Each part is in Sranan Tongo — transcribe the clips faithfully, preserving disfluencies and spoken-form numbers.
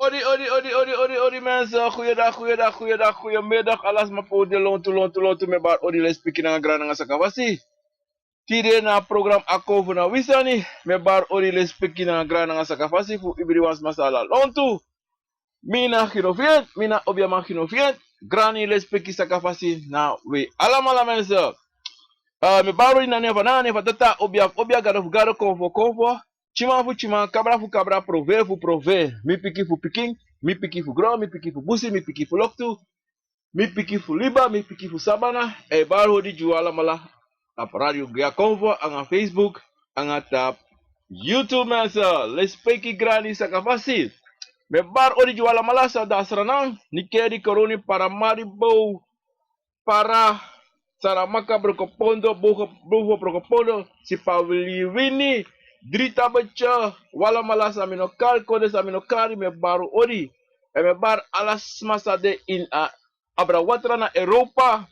Odi, odi, odi, odi, odi, odi, mensen. Goeiedag, goeiedag, goeiedag, goeiemiddag. Ala sma fu odi, lontu, lontu, lontu. Mi e bari odi, lespeki nanga grani nanga sakafasi. Tide na program Akonfo na wi sani. Mi e bari odi, lespeki nanga grani nanga sakafasi fu ibri wan sma san ala lontu. Mi na Gino Fiet, mi na Obiaman Gino Fiet. Grani, lespeki, sakafasi na wi alamala, mensen. Eh, mi e bari odi na nen fu ana, nen fu tata, obia fu obia, gado fu gado, konfo fu konfo, tyiman fu tyiman, kabra fu kabra, prove fu prove, mi pikin fu pikin, mi pikin fu gron, mi pikin fu busi, mi pikin fu loktu, mi pikin fu liba, mi pikin fu sabana. E bari odi gi un alamala tapu Radio Guyane Konfo, anga Facebook, anga tapu YouTube, mensen. Lespeki, grani, sakafasi. Mi e bari odi gi un alamala san de na Sranan, Nickerie, Coronie, Paramaribo, Para, Saramaka, Brokopondo, Bovo, Bovo, Brokopondo, Sipaliwini, Drietabetje, un alamala san mi no kari, kondre san mi no kari, mi e bari un odi. Èn mi e bari ala sma san de ini a abra watra na Europa,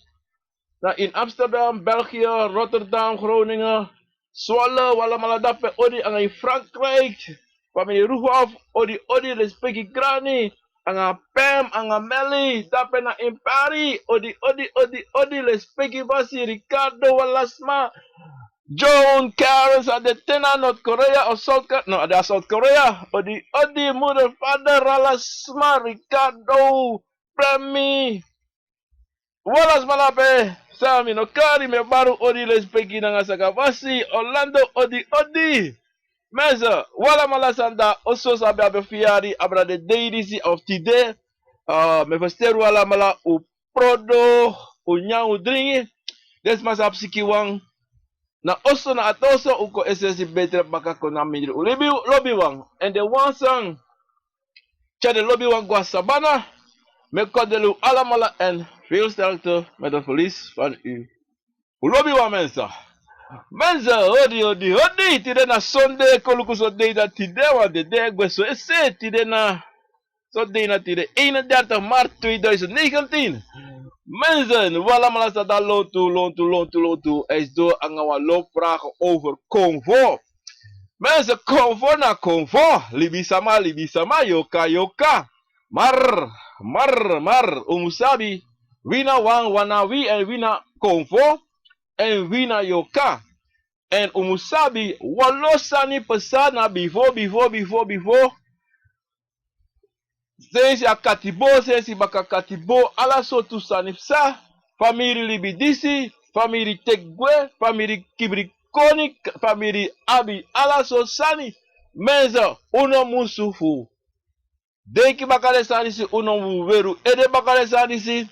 na ini Amsterdam, België, Rotterdam, Groningen, Zwolle, un alamala dape, odi, anga ini Frankrijk, famiri Ruhof, odi, odi, lespeki, grani, anga Pem, anga Meli, dape na ini Paris, odi, odi, odi, odi, lespeki fasi, Ricardo, un ala sma, John, Karen, san de te na North Korea of South Korea, no, a de na South Korea, odi, odi, moeder, vader, ala sma, Ricardo, Premi, un ala sma dape san mi no kari, mi e bari un odi, lespeki nanga sakafasi, Orlando, odi, odi. Mensen, un alamala san de na oso, san ben abi a feryari abra den dei disi of tide. Eh, mi e ferseri un alamala, un prodo, un nyan, un dringi. Den sma san abi sikiwan na oso, na a toso, un kon esesi betre baka kon na mindri un libi, lobiwan. Èn den wan san tyari den lobiwan go na sabana, mi e kondolei un alamala èn veel sterkte met het verlies van u, un lobiwan, mensen. Mensen, odi, odi, odi. Tide na sonde, kon luku son dei na tide, want den dei e gwe so esi. Tide na son dei na tide, eenendertig maart tweeduizend negentien. Mensen, un alamala san de na lontu, lontu, lontu, lontu. A e sidon anga wan lo vragen over konfo. Mensen, konfo na konfo, libisama, libisama, yorka, yorka. Maar, maar, maar, un mus sabi, wi na wan, wan na wi, èn wi na konfo, èn wi na yorka. Èn un mus sabi, wan lo sani pasa na bifo, bifo, bifo, bifo. Sensi a katibo, sensi baka katibo, ala sortu sani psa. Famiri libi disi, famiri teki gwe, famiri kibri koni, famiri abi ala sortu sani. Mensen, un no musu fu denki baka den sani disi, un no mus weri un ede baka den sani disi.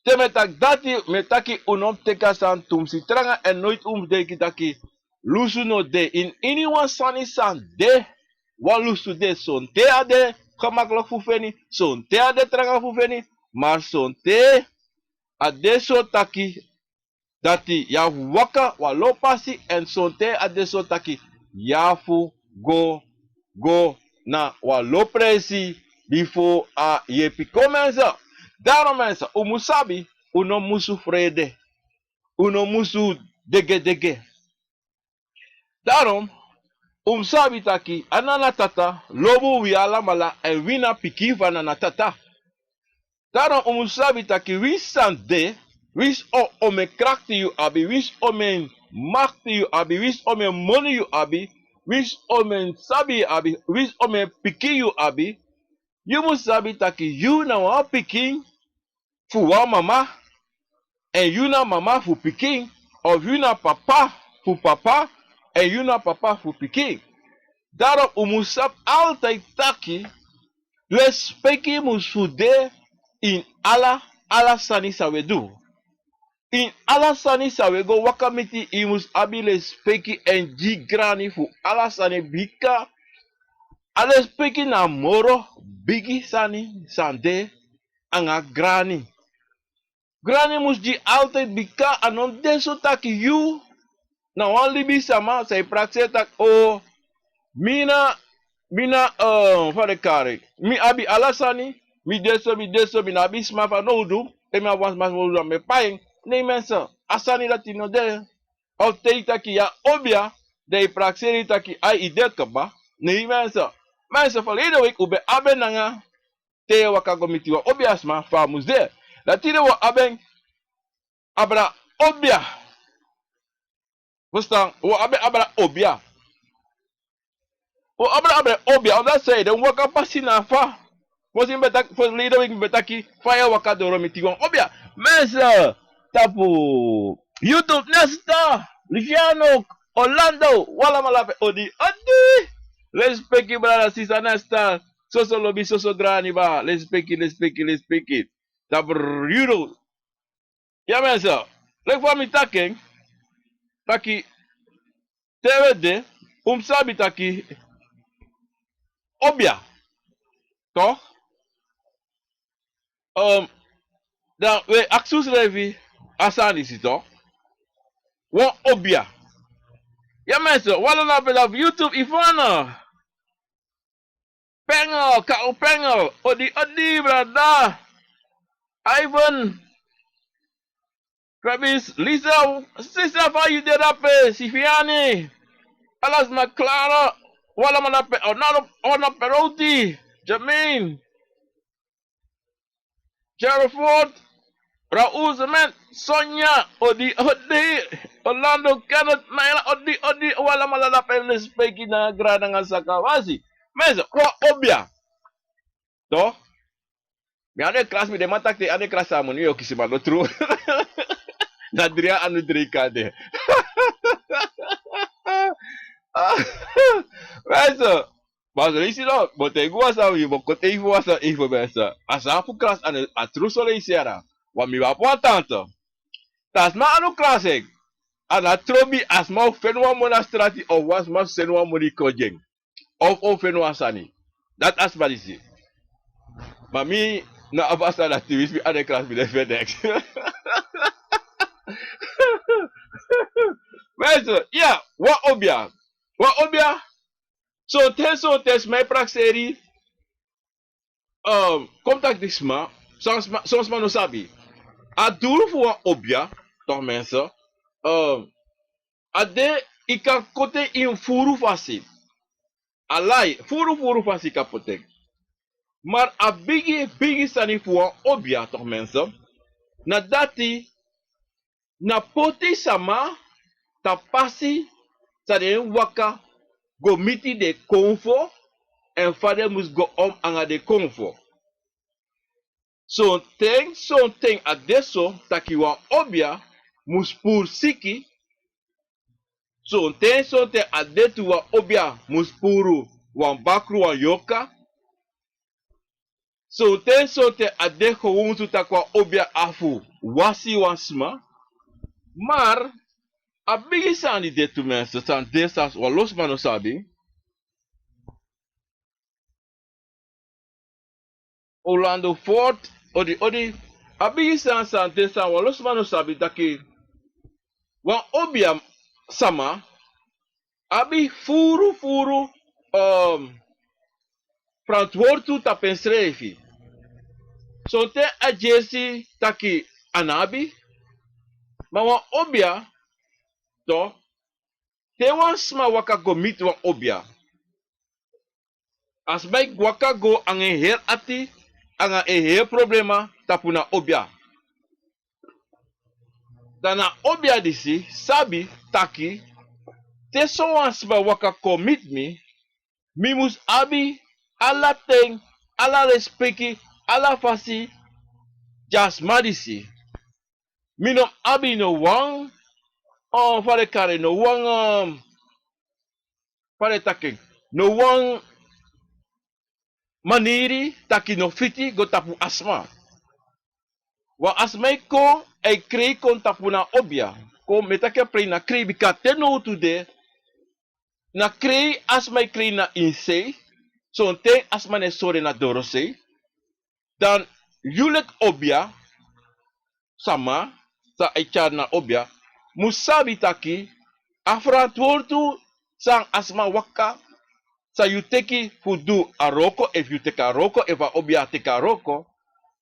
Te mi e taki dati, mi e taki un no mus teki a sani tumsi tranga, èn noiti un mus denki taki lusu no de. Ini wan sani san de, wan lusu de. Sonten a de gemakkelijk fu feni, sonten a de tranga fu feni, maar sonten a de so taki dati yu abi fu waka wan lo pasi, èn sonten a de so taki yu abi fu go, go na wan lo presi bifo a yepi kon, mensen. Daarom, mensen, un mus sabi, un no musu frede, un no musu degedege. Daarom, un mus sabi taki a Nana Tata lobi wi alamala, èn wi na pikin fu a Nana Tata. Daarom un mus sabi taki winsi san de, winsi o-, omeni krakti yu abi, winsi omeni makti yu abi, winsi omeni moni yu abi, winsi omeni sabi yu abi, winsi omeni pikin yu abi, yu mus sabi taki yu na wan pikin fu wan mama, èn yu na mama fu pikin, of yu na papa fu papa, èn yu na papa fu pikin. Daarom un mus sabi altijd taki lespeki mus fu de ini ala, ala sani san wi e du. Ini ala sani san wi e go waka miti, yu mus abi lespeki èn gi grani fu ala sani, bika a lespeki na moro bigi sani san de anga grani. Grani mus gi altijd, bika a no de so taki yu na wan libisama san e prakseri taki, o, mi na, mi na, eh, fa den e kari, mi abi ala sani, mi de so, mi de so, mi no abi sma fanowdu, te mi abi wan sma fanowdu dan mi e pai en. Nee, mensen, a sani dati no de. Of te yu taki yu a obia, dan yu prakseri taki ai, yu de kaba. Nee, mensen. Ma en so, verleden week un ben abi en nanga te yu e waka go miti wan obiasma fa a mus de. Dan tide un o abi en abra obia. Verstaan? Un o abi en abra obia. Un o abi en abra obia, omdat zij den waka pasi na fa. Fosi mi ben taki, fosi leden week mi ben taki, fa yu e waka doro miti wan obia. Mensen, tapu YouTube, Nesta, Luciano, Orlando, un alamala pe odi, odi. Lespeki brada, sisa Nesta. Soso lobi, soso grani ba. Lespeki, lespeki, lespeki. Tapu YouTube. Ya mensen, leki fa mi taki en, taki te un de, un mus sabi taki obia, toch? Ehm, dan un e aksi unsrefi a sani disi, toch? Wan obia. Ya mensen, un alamala pe na YouTube, Ivana. Pengel, Kau Pengel, odi, odi, brada. Ivan, Fabis, Lisa, sisa, fa yu de drape, Sifiani, alas na Clara, un alamala pe, Orlando, Orlando Perotti, Jermaine, Jerford, Raoul Zemen, Sonia, odi, odi, Orlando, Kenneth, Naila, odi, odi, un alamala drape, lespeki nanga grani nanga sakawasi. Mensen, wan obia. Toch? Mi anu e krasi, mi de man taki te anu e krasi a moni yu o kisi, ma no tru. Na dri a anu dri kan de. Mensen, ma so leisi no, bo te yu go wan sani, yu bo kon te yu fu wan sani, yu fu mensen. A sani fu krasi anu, a tru so leisi yara. Wan mi wan pwan tante. Te a sma anu krasi en, a no trobi, a sma o feni wan moni na strati, of wan sma seni wan moni kon gi en. Of, of feni wan sani. Dati a sma disi. Ma mi no abi a sani dati, winsi mi anu e krasi, mi de feni en. Mensen, ya, wan obia. Wan obia. Sonten, sonten sma e prakseri. Ehm, kon mi taki den sma, son sma, son sma no sabi. A duru fu wan obia, toch mensen, ehm, a de, yu kan koti en ini furu fasi. A lai, furu, furu fasi yu kan poti en. Ma a bigi, bigi sani fu wan obia, toch mensen, na dati, na poti sama tapu pasi san den e waka go miti den konfo, èn fa den mus go om nanga den konfo. Sonten, sonten a de so taki wan obia mus puru siki. Sonten, sonten a de tu wan obia mus puru wan bakru, wan yorka. Sonten, sonten a de gewoon tu taki wan obia abi fu wasi wan sma. Ma a bigi sani de tu, mensen, san de san wan lo sma no sabi. Orlando Fort, odi, odi. A bigi sani san de san wan lo sma no sabi taki wan obia sama abi furu, furu, ehm, frantwortu tapu ensrefi. Sonten a dyesi taki a no abi, ma wan obia, toch, te wan sma waka go miti wan obia, a sma e waka go nanga en heri ati, nanga en heri problema tapu na obia. Dan na obia disi sabi taki, te sowan sma waka kon miti mi, mi mus abi ala ten, ala lespeki, ala fasi gi a sma disi. Mi no abi no wan, eh, fa den kari, no wan, eh, fa den taki en, no wan maniri taki no fiti go tapu a sma. Wan a sma e kon, a e krei kon tapu na obia. Kon, mi e taki a prei na krei, bika te nownow tu de, na krei a sma e krei na ini sei. Sonten a sma no e sori en na dorosei. Dan yu leki obia sama san e tyari na obia mus sabi taki a frantwortu san a sma waka, san yu teki fu du a wroko, efu yu teki a wroko, efu a obia teki a wroko,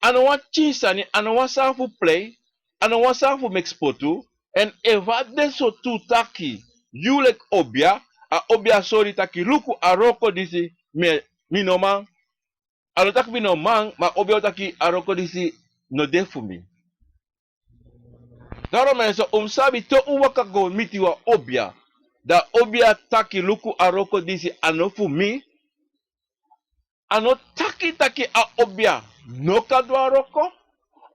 a no wan pikin sani, a no wan sani fu prei, a no wan sani fu meki spotu. Èn efu a de so tu taki yu leki obia, a obia sori taki luku a wroko disi mi e mi no man. A no taki mi no man, ma obia o taki a wroko disi no de fu mi. Daarom en so un mus sabi te un waka go miti wan obia, dan obia taki luku a wroko disi a no fu mi. A no taki taki a obia no kan du a wroko.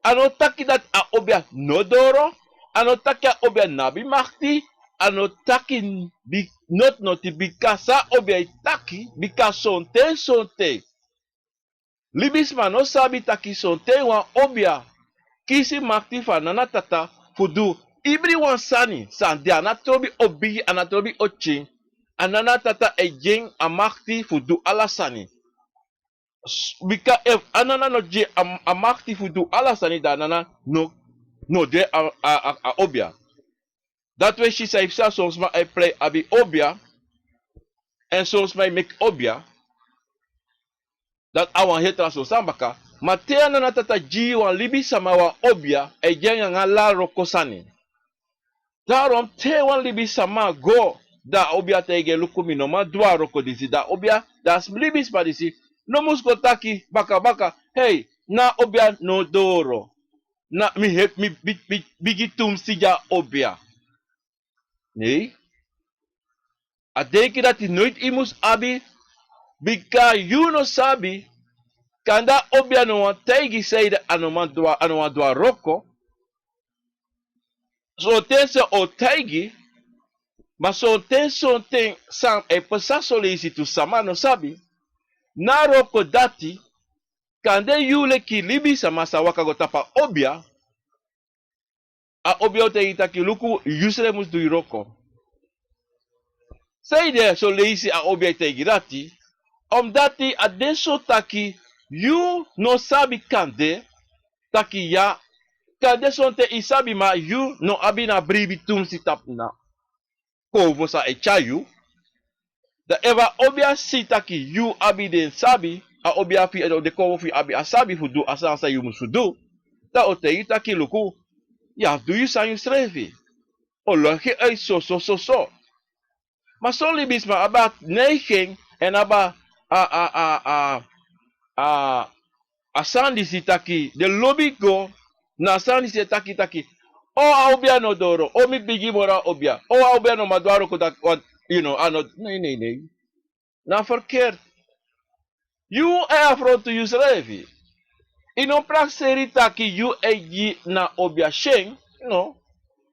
A no taki dati a obia no doro. A no taki a obia no abi makti. A no taki bi, noti noti bika san a obia e taki, bika sonten sonten libisma no sabi taki sonten wan obia kisi makti fu a nana tata fu du ibri wan sani san de a na trobi o bigi, a na trobi o tyin. A nana tata e gi en a makti fu du ala sani. S-, bika efu a nana no gi en a, a makti fu du ala sani, dan a nana no, no de a, a, a, a obia. Dati wi e si san e psa, son sma e prei abi obia, èn son sma e meki obia. Dati a wan heri tra son sani baka. Ma te a nana tata gi wan libisama wan obia, a e gi en nanga ala wroko sani. Daarom te wan libisama go, dan a obia taigi en luku mi no man du a wroko disi, dan a obia, dan a libisma disi no mus go taki baka baka: hei, na obia no doro. Na mi hebi mi bi-, bi-, bigi tumsi gi a obia. Nei. A denki dati noiti i mus abi, bika yu no sabi, kande a obia no wani taigi saide a no man du a, a no wani du a wroko. Sonten san a o taigi, ma sonten sonten san e psa son leisi tu sama no sabi. Na a wroko dati, kande yu leki libisama sa waka go tapu a obia, a obia o taigi taki luku, yusrefi mus du yu wroko. Saide son leisi a obia e taigi dati? Omdati a de so taki yu no sabi kande, taki ya, kande sonten i sabi ma yu no abi na bribi tumsi tapu na kownu san e tyari yu. Dan efu a obia si taki yu abi den sabi, a obia fu yu, den kownu fu yu abi a sabi fu du a sani san yu musu du, dan a o taigi yu taki luku, yu abi fu du yu sani yusrefi. A o legi yu uit soso soso. Ma son libisma abi a neiging èn abi a, a, a, a sani disi taki den lobi go na a sani disi e taki taki: o, a obia no doro, o, mi bigi moro a obia, o, a obia no man du a wroko dati wan, yu no, a no, nei, nei, nei. Na verkeerd. Yu e afrontu yusrefi. I no prakseri taki yu e gi na obia syen, no.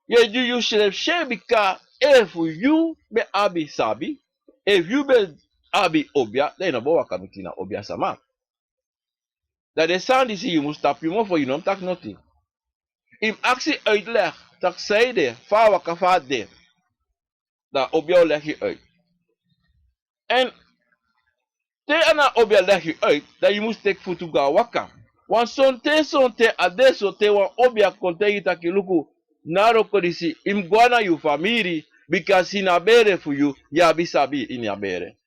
Yu e gi yusrefi syen bika efu yu ben abi sabi, efu yu ben abi obia, dan i no bo waka miti na obia sama. Dan den sani disi yu mus tapu yu mofo, yu no mus taki noti. I mus aksi uitleg taki saide, fa a waka, fa a de. Dan a obia o legi yu uit. Èn te a na obia legi yu uit, dan yu mus teki futu go na waka. Wan sonten sonten a de so te wan obia kon taigi taki luku, na a wroko disi, i mus go na yu famiri, bika ini a bere fu yu, yu abi sabi ini a bere.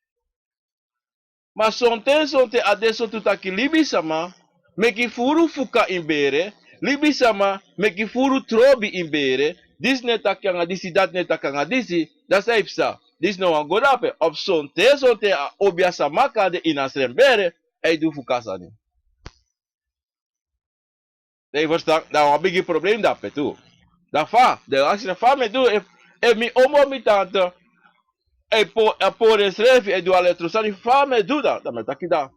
Ma sonten sonten a de so tu taki libisama meki furu fuka ini bere, libisama meki furu trobi ini bere, disi no e taki nanga disi, dati no e taki nanga disi, dan san e psa? Disi no wani go dape. Of sonten sonten a obia sama kande ini a sren bere, a e du fuka sani. Dan yu ferstan, dan wan bigi problem dape tu. Dan fa, dan yu aksi fa mi e du efu, efu mi omo, mi tante e po-, e pori ensrefi, e du ala den tron sani, fa mi e du dan? Dan mi e taki dan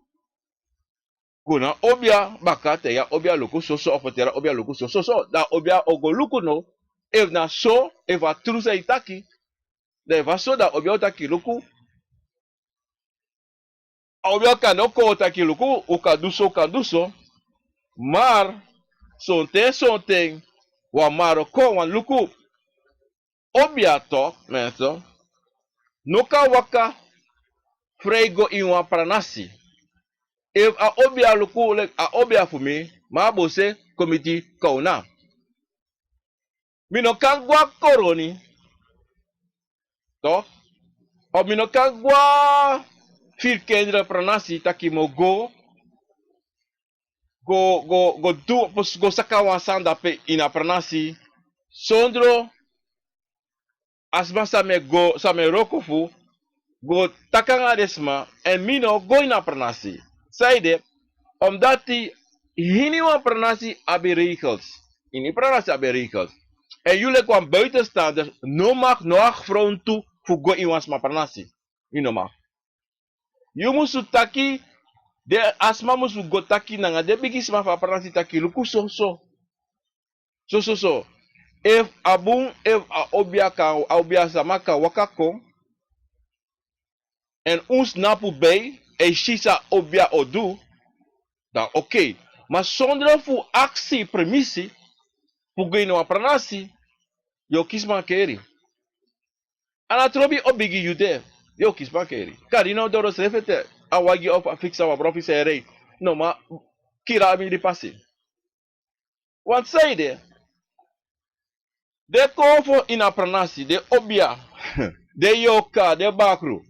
go na obia baka, taigi a obia luku soso, of ferteri a obia luku soso so. Dan obia o go luku now efu na so, efu a tru san yu taki. Dan efu a so, dan obia o taki luku, a obia kande o kon taki luku, un kan du so, un kan du so. Mar sonten sonten wan mar o kon, wan luku. Obia tok, mensen, no kan waka frei go ini wan pranasi. Efu a obia luku leki a obia fu mi, ma a bo se kon miti kowna. Mi no kan go na koroni, tok. Of mi no kan go na Firkinderen pranasi taki mi o go, go, go, go du, go saka wan sani dape ini a pranasi, sondro a sma san mi e go, san mi e wroko fu, go taki nanga den sma, èn mi no o go ini a pranasi. Sanede? Omdati hiniwan pranasi abi regels. Ini pranasi abi regels. Èn yu leki wan buitenstanders no mag, no afrontu fu go ini wan sma pranasi. Yu no mag. Yu musu taki, den a sma musu go taki nanga den bigi sma fu a pranasi taki luku soso. Sososo. Efu a bun, efu a obia kan, a obia sama kan waka kon, èn un snapu bij, èn yu si san a obia o du, dan okei. Ma sondro fu aksi permisi fu go ini wan pranasi, yu o kisi mankeri. A no trobi o bigi yu de, yu o kisi mankeri. Kari no doro srefi ete, a wagi of a fiksa wan brofi san e rei. No, ma kiri a mindri pasi. Want sanede? Den koofo ini a pranasi, den obia, den yorka, den bakru,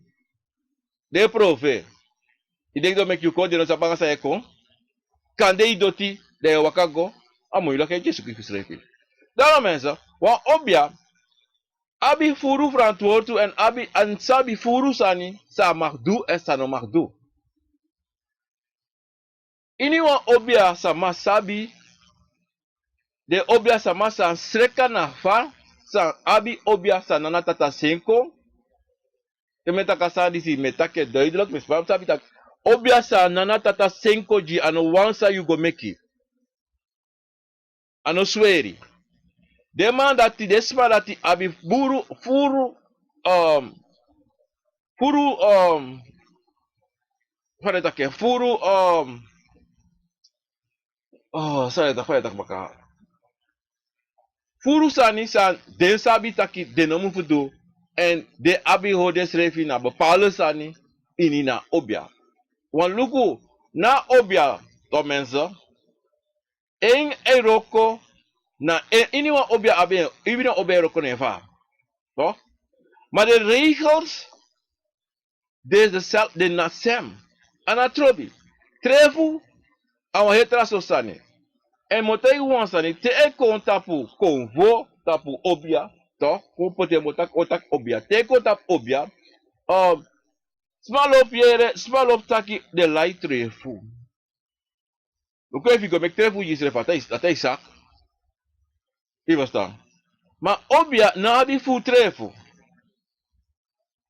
den profe. Yu denki den o meki yu kon, den no sabi nanga san yu e kon. Kande yu doti, dan yu e waka go, a moi laki yu e suku fu srefi. Daarom mensen, wan obia abi furu frantwortu èn abi, èn sabi furu sani san a mag du èn san a no mag du. Iniwan obia sama sabi, den obia sama san sreka na fa san abi obia Saanan na Tata Senko. Te mi e taki a sani disi, mi e taki en duidelijk, mi sma sabi taki obia Saanan na Tata Senko gi, a no wan san yu go meki. A no sweri. Den man dati, den sma dati abi furu, furu, um, furu, um, fa den e taki en, furu, um, oh, san den e taki, fa den e taki baka. Furu sani san den sabi taki den no musu du, èn den abi hori densrefi na bepaalde sani ini a obia. Want luku, na obia, toch mensen, en e wroko, na en, iniwan obia abi en, iniwan obia e wroko na en fa. Toch? Maar de regels, deze zelf, de na sem. A no trobi. Trefu, a wan heri tra sortu sani. Èn mi o taigi wan sani, te a e kon tapu konfo, tapu obia, toch? Kon poti en, mi o taki, o taki obia. Te a e kon tapu obia, um, sma lobi yere, sma lobi taki den lai trefu. Luku, efu yu go meki trefu gi yusrefi, a tai, a tai saki. Yu ferstan? Ma obia no abi furu trefu.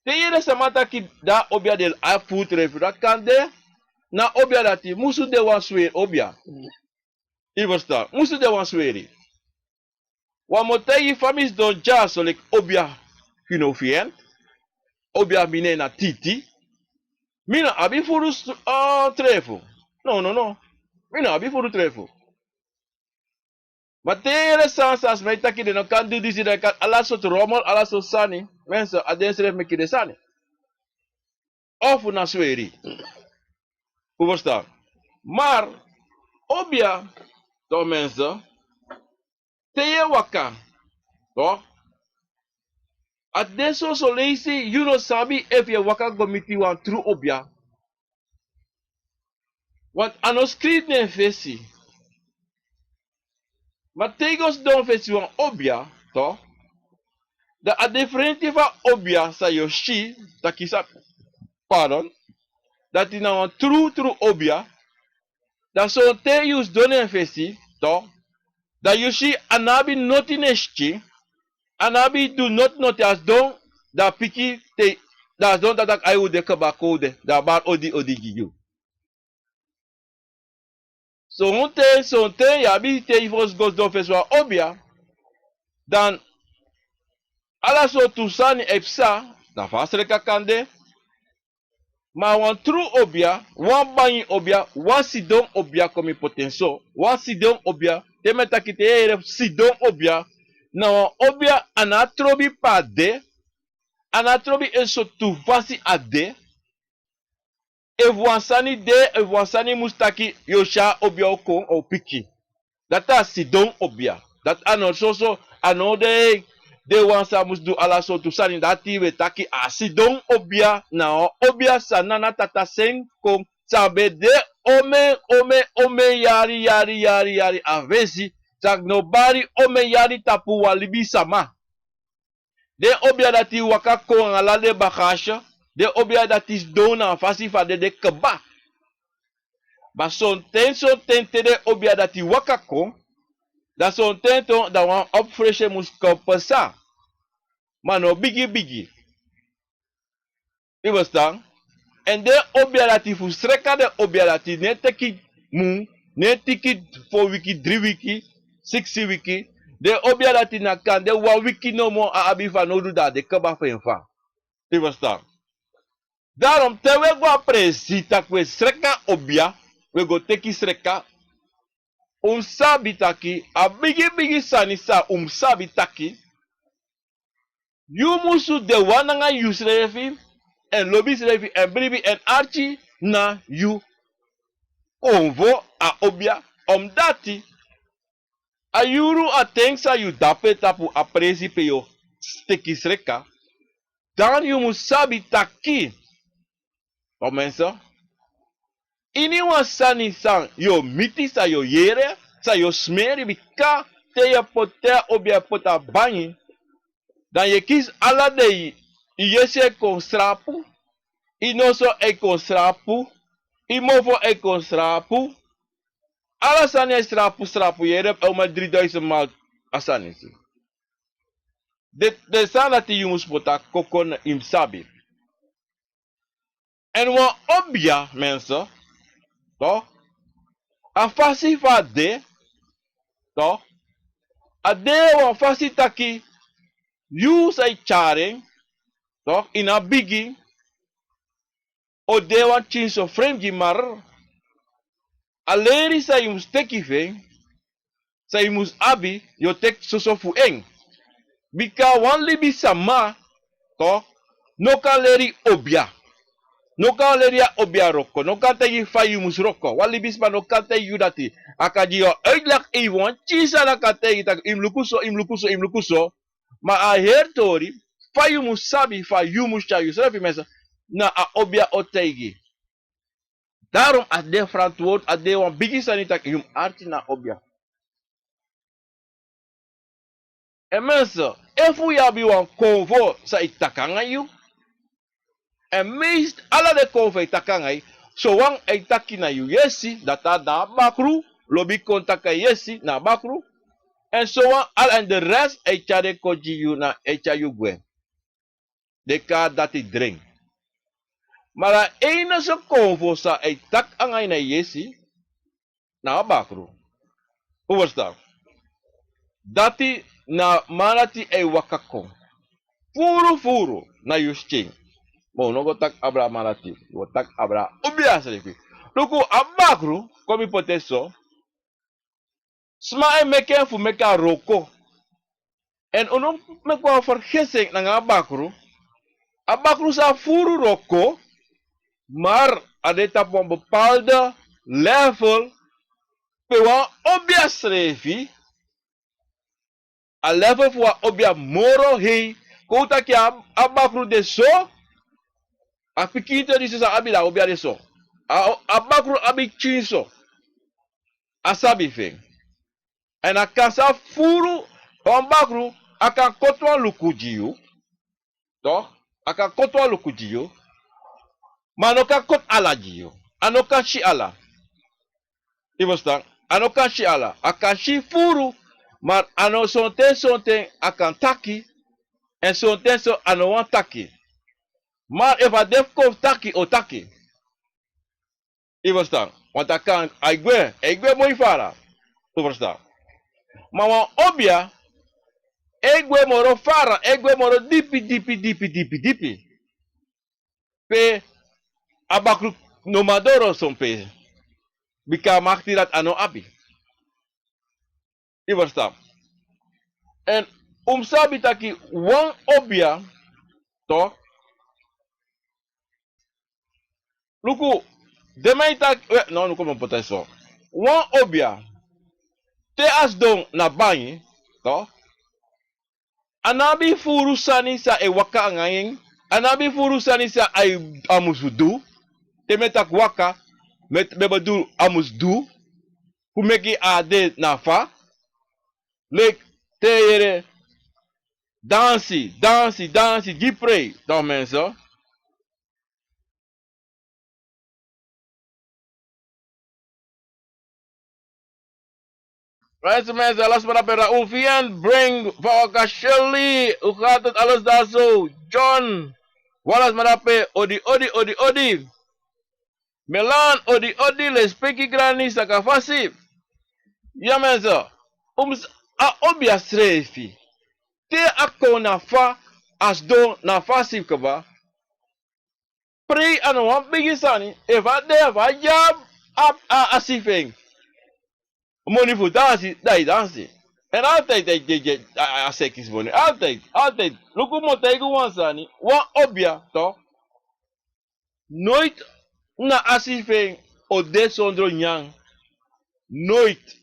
Te yu yere sama taki dan a obia de abi furu trefu, dan kande na a obia dati musu de wan sweri obia. Yu ferstan? Musu de wan sweri. Wan mi o taigi yu fa mi sidon dyaso leki obia Finofiënt, obia mi nen na Titi. Mi no abi furu s-, ah, trefu. No, no, no. Mi no abi furu trefu. Ma te yu yere san san sma e taki, den no kan du disi, den kan ala sortu rommel, ala sortu sani. Mensen, a densrefi meki den sani. Of na sweri. Un ferstan? Maar obia, toch mensen, te yu e waka, toch? A de soso leisi yu no sabi efu yu e waka go miti wan tru obia. Want a no skrifi na en fesi. Ma te yu go sidon fesi wan obia, toch? Dan a diferenti fu a obia san yu o si, taki san, pardon, dati na wan tru tru obia. Dan sonten yu sidon na en fesi, toch? Dan yu si a no abi noti na en skin, a no abi du noti noti, a sidon, dan a piki te, dan a sidon, dan a taki ai, un de kaba kowde, dan a bari odi odi gi yu. Sonten, sonten yu abi te yu fosi go sidon fesi wan obia, dan ala sortu sani e psa, dan fa a sreka kan de. Ma wan tru obia, wan bangi obia, wan sidon obia, kon mi poti en so, wan sidon obia, te mi e taki, te yu e yere sidon obia, na wan obia a no abi trobi pe a de, a no abi trobi en sortu fasi a de. Efu wan sani de, efu wan sani mus taki, yu o si a obia o kon, o piki. Dati a sidon obia. Dati a no soso, a no de, de wan san mus du ala sortu sani. Dati wi e taki a sidon obia, na wan obia san Nana Tata Sen kon, san ben de omen, omen, omen yari, yari, yari, yari a fesi, san no bari omen yari tapu wan libisama. Den obia dati waka kon anga ala den bagage, den obia dati sidon na a fasi fu a dede kaba. Ma sonten sonten te den obia dati waka kon, dan sonten tu dan wan opfrese mus kon pasa. Ma no bigi bigi. Yu e ferstan? Èn den obia dati fu sreka, den obia dati no e teki mun, no e teki fo wiki, dri wiki, siksi wiki. Den obia dati na kande wan wiki nomo a abi fanowdu, dan a de kaba fu en fa. Yu e ferstan? Daarom te wi e go a presi tak' wi e sreka obia, wi e go teki sreka, un mus sabi taki a bigi bigi sani san un mus sabi taki yu musu de wan nanga yusrefi, èn lobi yusrefi, èn bribi, èn arki na yu konfo a obia. Omdati a yuru, a ten san yu de ape tapu a presi pe yu o teki sreka, dan yu mus sabi taki, o mense, iniwan sani san yu o miti, san yu o yere, san yu o smeri, bika te yu e poti, te a obia e poti a bangi, dan yu e kisi ala dei. Yu yesi e kon srapu, yu noso e kon srapu, yu mofo e kon srapu. Ala sani e srapu, srapu, yu e yere, a uman dri duisen mal. A sani si, den, den sani dati yu mus poti a koko na yu mus sabi. Èn wan obia, mense, toch, a fasi fa a de, toch, a de wan fasi taki yu san e tyari en, toch, ini a bigin o de wan pikinso frem gi, mar a leri san yu mus teki fu en, san yu mus abi, yu o teki soso fu en. Bika wan libisma, toch, no kan leri obia. No kan leri a obia wroko, no kan taigi fa yu mus wroko. Wan libisma no kan taigi yu dati. A kan gi yu uitleg, efu wan pikin sani a kan taigi taki yu mus luku so, yu mus luku so, yu mus luku so. Ma a heri tori, fa yu mus sabi, fa yu mus tyari yusrefi, mense, na a obia o taigi. Daarom a de frantwortu, a de wan bigi sani taki yu mus arki na a obia. Èn mense, efu yu abi wan konfo san e taki nanga yu, èn meest ala den konfo e taki nanga yu, sowan e taki na yu yesi, dati na a bakru, lobi kon taki a yesi na a bakru, èn sowan ala, èn de rest e tyari kon gi yu, na e tyari yu gwe. Den kari dati dren. Ma a enige konfo san e taki nanga yu na yesi, na a bakru. Un e ferstan? Dati na a man dati e waka kon furu furu na yu skin. Ma un no go taki abra a man dati, un o taki abra a obia srefi. Luku a bakru, kon mi poti en so. Sma e meki en fu meki a wroko. Èn un no meki wan fergissing nanga a bakru. A bakru sa furu wroko, mar a de tapu wan bepaalde level pe wan obia srefi, a level fu wan obia moro hei. Kon un taki a, a bakru de so, a pikin te disi san abi, dan a obia de so. A, a bakru abi pikinso. A sabi fu en. Èn a kan sa furu, wan bakru, a kan koti wan luku gi yu. Toch, a kan koti wan luku gi yu. Ma a no kan koti ala gi yu. A no kan si ala. Yu e ferstan? A no kan si ala. A kan si furu, ma a no, sonten sonten a kan taki, èn sonten so a no wani taki. Ma efu a de fu kon taki, a o taki. Yu e ferstan? Want a kan, a e gwe, a e gwe moi fara. Yu e ferstan? Ma wan obia e gwe moro fara, e gwe moro dipi, dipi, dipi, dipi, dipi. Pe a bakru no man doro son pe. Bika a makti dati a no abi. Yu e ferstan? Èn un mus sabi taki wan obia, toch, luku, den man e taki, we, no, luku, mi o poti en so. Wan obia, te a sidon na bangi, toch, a no abi furu sani san e waka nanga en. A no abi furu sani san a, a musu du. Te mi e taki waka, mi e, mi e bedoel a musu du fu meki a de na fa. Leki te yu yere dansi, dansi, dansi, gi prei, dan mense. Mensen, mensen, alles maar op een Raoul Vian, bring, Fawaka Shirley, hoe gaat het, alles daar zo? John, alles maar op een, odi, odi, odi, odi. Melan, odi, odi, lespeki grani, saka fasi. Ya mensen, um, a obia srefi. Te a kon na fa, a sidon na fasi kaba. Prei a no wan bigi sani, efu a de, efu a de a, a, a si fu en. Moni fu dansi, dan yu dansi. En altijd, a, a, a, a seki moni. Altijd, altijd. Luku mi o taigi wan sani, wan obia, toch? Nooit na a si fu en o de sondro nyan. Nooit.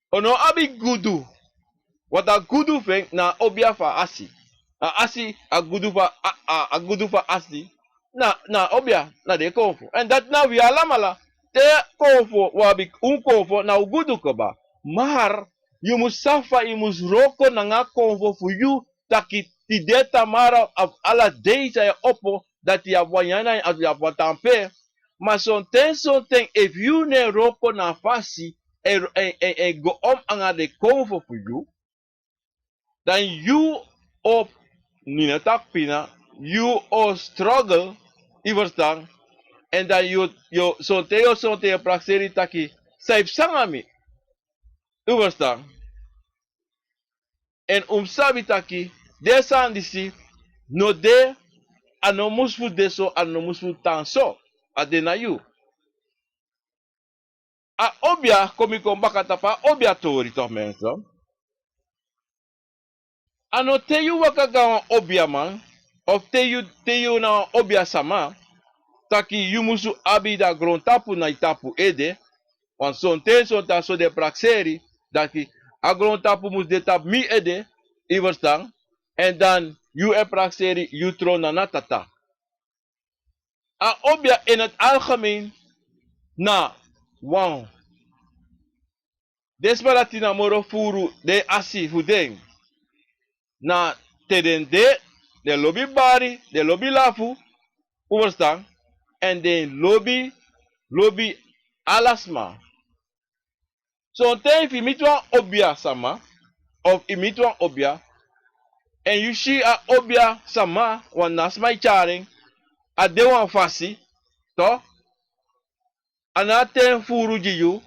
O no abi gudu. Want a gudu fu en na a obia fu a asi. A asi, a gudu fu a, a, a, a gudu fu a asi. Na, na a obia, na den konfo. En dati na wi alamala. Te konfo, wi abi un konfo, na un gudu kaba. Maar, yu mus sabi fa, yu mus wroko nanga a konfo fu yu, taki tide, tamara, of ala dei san yu e opo, dati yu abi wan nyan, yu abi wan tan pe. Ma sonten, sonten, efu yu no e wroko na a fasi, en, en, en, en go om anga den konfo fu yu, dan yu o, mi no taki pina, yu o struggle, yu ferstan, en dan yu, yu, sonten yu, sonten yu prakseri taki, san e psa nanga mi, yu ferstan. En un mus sabi taki, den sani disi, no de, a no mus fu de so, a no mus fu tan so, a de na yu. A obia, kon mi kon baka tapu a obia tori toch mensen. A no te yu waka go na wan obiaman, of te yu, te yu na wan obia sama, taki yu musu abi a grontapu na yu tapu ede, want sonten, sonten a so den prakseri, taki a grontapu mus de tapu mi ede, yu ferstan, en dan yu e prakseri, yu tron na a tata. A obia in het algemeen na wan. Den sma dati na moro furu den asi fu den. Na te den de, den lobi bari, den lobi lafu, un ferstan, en den lobi, lobi ala sma. Sonten efu yu miti wan obia sama, of yu miti wan obia, en yu si a obia sama, wan na sma e tyari en, a de wan fasi, toch, a no a ten furu gi yu,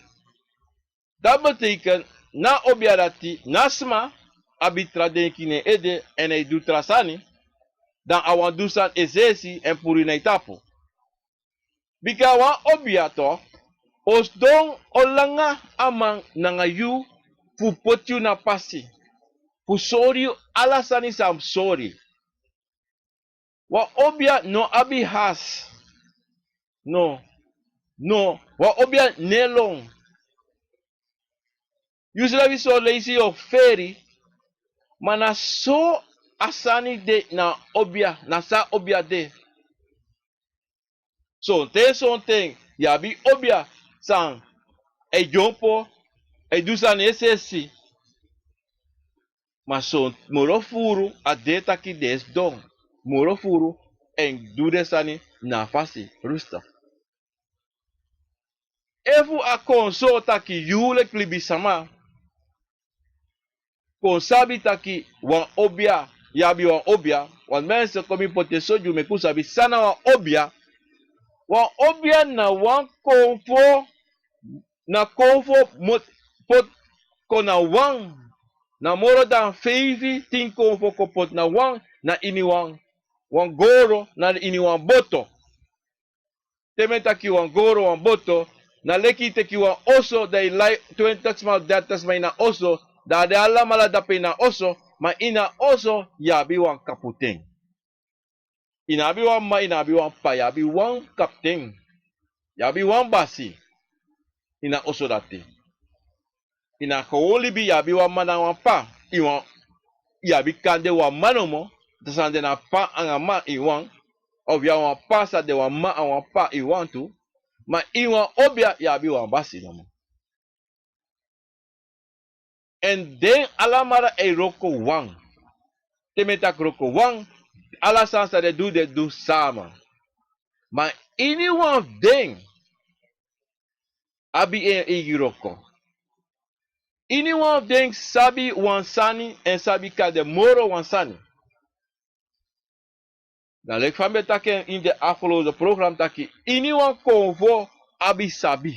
dati betekent, na a obia dati, na sma abi tra denki na en ede, en a e du tra sani, dan a wani du sani es'esi, en puru yu na yu tapu. Bika wan obia toch, o sidon o langa a man nanga yu fu poti yu na pasi, fu sori yu ala sani san a mus sori. Wan obia no abi hasi. No. No. Wan obia no e lon. Yu srefi son leisi yu o feri, ma na so a sani de na obia, na so a obia de. Sonten, sonten, yu abi obia san e dyompo, e du sani es'esi. Ma son moro furu a de taki den e sidon. Moro furu en du den sani na a fasi, rustig. Efu a kon so taki yu leki libisama kon sabi taki wan obia, yu abi wan obia, wan mensen kon mi poti en so gi un meki un sabi san na wan obia. Wan obia na wan konfo, na konfo mot-, poti kon na wan, na moro dan feifi, tin konfo kon poti na wan, na ini wan, wan goro, na ini wan boto. Te mi e taki wan goro, wan boto, na leki yu teki wan oso, dan yu lai twenti sma, derti sma ini a oso, dan a de alamala dape ini a oso, ma ini a oso yu abi wan kapiten. Yu no abi wan mama, yu no abi wan p'pa, yu abi wan kapiten. Yu abi wan basi ini a oso dati. Ini a gewon libi yu abi wan mama nanga wan p'pa. Yu wan, yu abi kande wan mama nomo, san de na p'pa anga mama ini wan, of yu abi wan p'pa san de wan mama anga wan p'pa ini wan tu. Ma ini wan obia yu abi wan basi nomo. En den alamala e wroko wan. Te mi e taki wroko wan, ala sani san den du, den du sama. Ma ini wan fu den abi en eigi wroko. Iniwan fu den sabi wan sani èn sabi kande moro wan sani. Dan leki fa mi ben taki en ini den afgelopen program taki iniwan konfo abi sabi.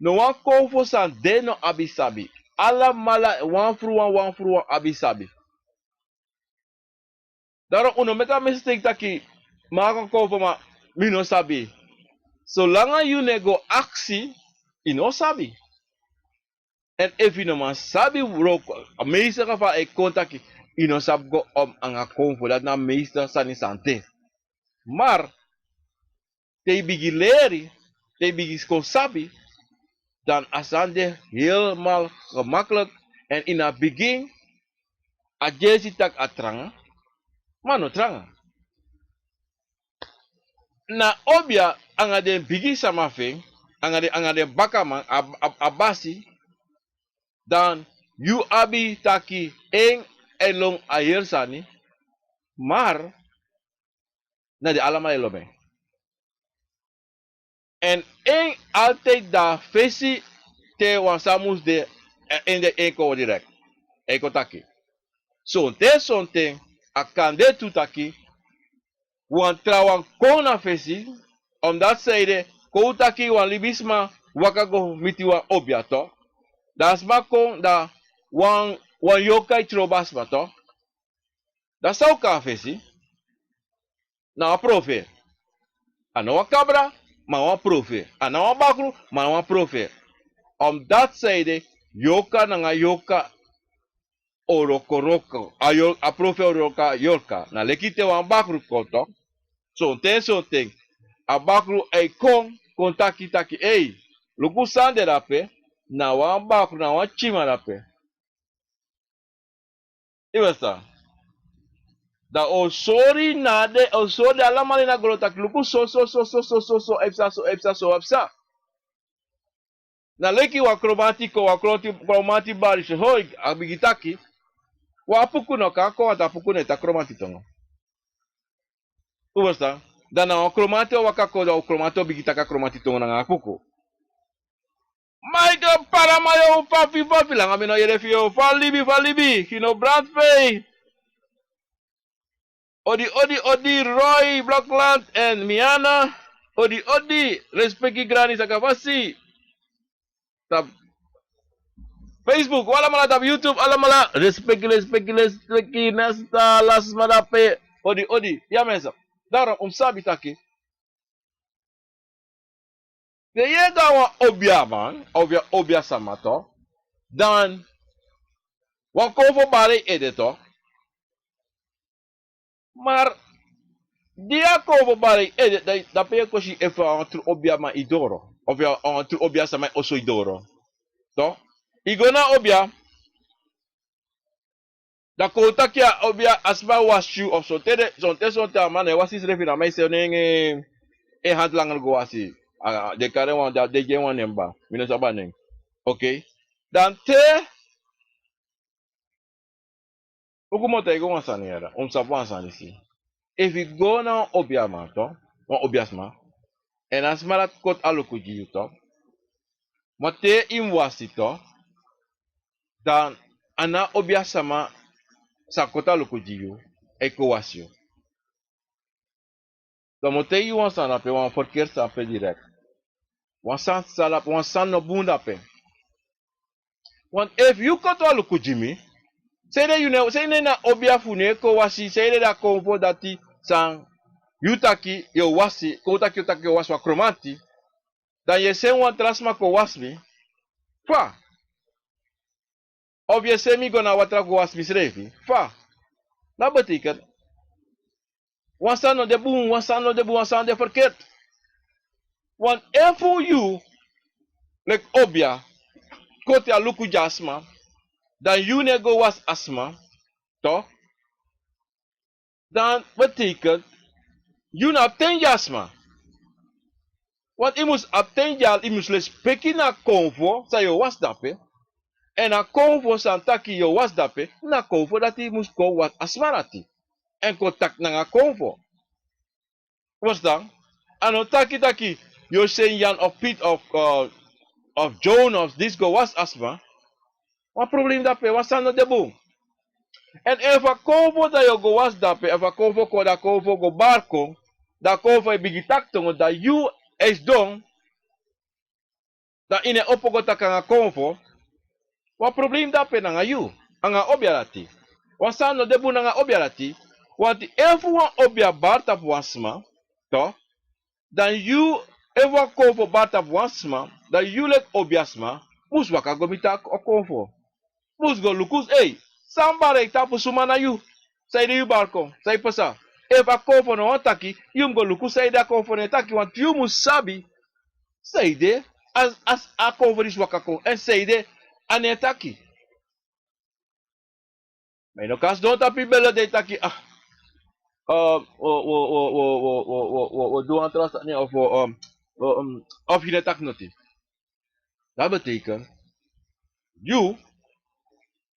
No wan konfo san de no abi sabi. Alamala wan fruwan wan fruwan abi sabi. Daro un no meki a mistake taki maka konfo ma mi no sabi. Solanga yu no e go aksi, yu no sabi. Èn efu yu no man sabi wroko, a meeste geval e kon taki yu no sabi go om anga konfo, dati na a meeste sani san de. Mar te yu bigin leri, te yu bigin kon sabi, dan a sani de helemaal gemakkelijk. Èn ini a bigin a gersi taki a tranga, ma a no tranga. Na obia anga den bigi sama fu en, anga den anga den bakaman, a a a basi, dan yu abi taki en e lon a heri sani. Mar na den alamala e lon en. Èn en altide de na fesi te wan sani mus de, èn en de en kon direkt, en kon taki. Sonten sonten a kan de tu taki wan trawan kon na fesi. Omdati san ede, kon un taki wan libisma waka go miti wan obia to, dan a sma kon dan wan wan yoka e trobo a sma to. Dan san un kon na fesi? Na wan profeer. A no wan kabra, ma na wan profeer. A no wan bakru, ma na wan profeer. Omdati san ede, yoka nanga yoka o wroko wroko, a profeer o wroko a yorka. Na leki te wan bakru kon to, sonten sonten a bakru e kon kon taki taki ei, luku san de dape. Na wan bakru na wan tyiman dape. Yu westan? Dan o sori na den o sori den alamala ini a gron taki luku so so so so so so so e psa so e psa so a psa. Na leki wan kromanti kon wan kromanti kromanti bari se hoi a bigin taki. Wan apuku no kan kon wantu apuku no e taki kromanti tongo. Un westan? Dan na wan kromanti o waka kon dan wan kromanti o bigin taki a kromanti tongo nanga apuku. Maike paramayo fafi fafi langa mi no yere fi yu fa libi fa libi yu no brand fei. Odi odi odi roy blokland èn miana. Odi odi respeki grani saka fasi. Tapu facebook alamala tapu youtube alamala respeki respeki respeki nesta lasma dape. Odi odi ya mensa. Daro un sabi taki. Te yu e go na wan obiaman obiasama to, dan wan konfo bari yu ede to. Mar di a konfo bari yu ede, dape yu e kon si efu a wan tru obiaman yu doro, ofu a wan tru obiasama yu oso yu doro. To, yu go na obia. Dan kon un taki a obia a sma wasi yu of sonten sonten sonten a man na e wasi srefi na man e seni en en handi langre go wasi. Den kari en wan den gi en wan nen ba mi no sabi a nen. Okei. Dan te un komoto a e go wan sani yara un mus sabi wan sani si. Efu yu go na wan obiaman to, wan obiasma, èn a sma dati koti a luku gi yu to, ma te yu mus wasi to, dan a na obiasama sa koti a luku gi yu e kon wasi yu. Dan mi o taigi yu wan sani dape wan ferkeri sani dape direkt. Wan sani sani dape wan sani no bun dape. Want efu yu koti wan luku gi mi, sanede yu no e sanede na obia fu no e kon wasi sanede da kon fu dati san yu taki yu o wasi kon taki yu o taki yu o wasi wan kromanti. Dan yu e seni wan tra sma kon wasi mi. Fa? Of yu e seni mi go na watra go wasi misrefi fa? Na betekent wan sani no de bun wan sani no de bun wan sani de ferkert. Want efu yu leki obia koti a luku gi a sma, dan yu no e go wasi a sma, to dan betekent yu no abi ten gi a sma. Want yu mus abi ten gi a yu mus lespeki na a konfo san yu o wasi dape. Èn a konfo san taki yu o wasi dape na a konfo dati yu mus kon wasi a sma dati. Èn kon taki nanga a konfo. Wasi dan a no taki taki yu o seni yan of pit of of jones disi go wasi a sma. Wan problem dape, wan sani no de bun. Èn efu a konfo dan yu o go wasi dape, efu a konfo kon dan a konfo go bari kon, dan a konfo e bigin taki tongo, dan yu e sidon, dan yu no e opo go taki nanga konfo. Wan problem dape nanga yu, nanga a obia dati. Wan sani no de bun nanga a obia dati. Wanti efu wan obia bari tapu wan sma, to, dan yu, efu wan konfo bari tapu wan sma, dan yu leki obia sma mus waka go miti a konfo. Mus go luku, ei, san bari en tapu, suma na yu? Sanede yu bari kon? San e pasa? Efu a konfo no wani taki, yu mus go luku sanede a konfo no e taki, wanti yu mus sabi sanede a, a, a konfo disi waka kon, èn sanede a no e taki. Ma yu no kan sidon tapu yu bele dan yu taki, ah, um, wo, wo, wo du wan tra sani, of, um, um, of yu no e taki noti. Dati betekent, yu,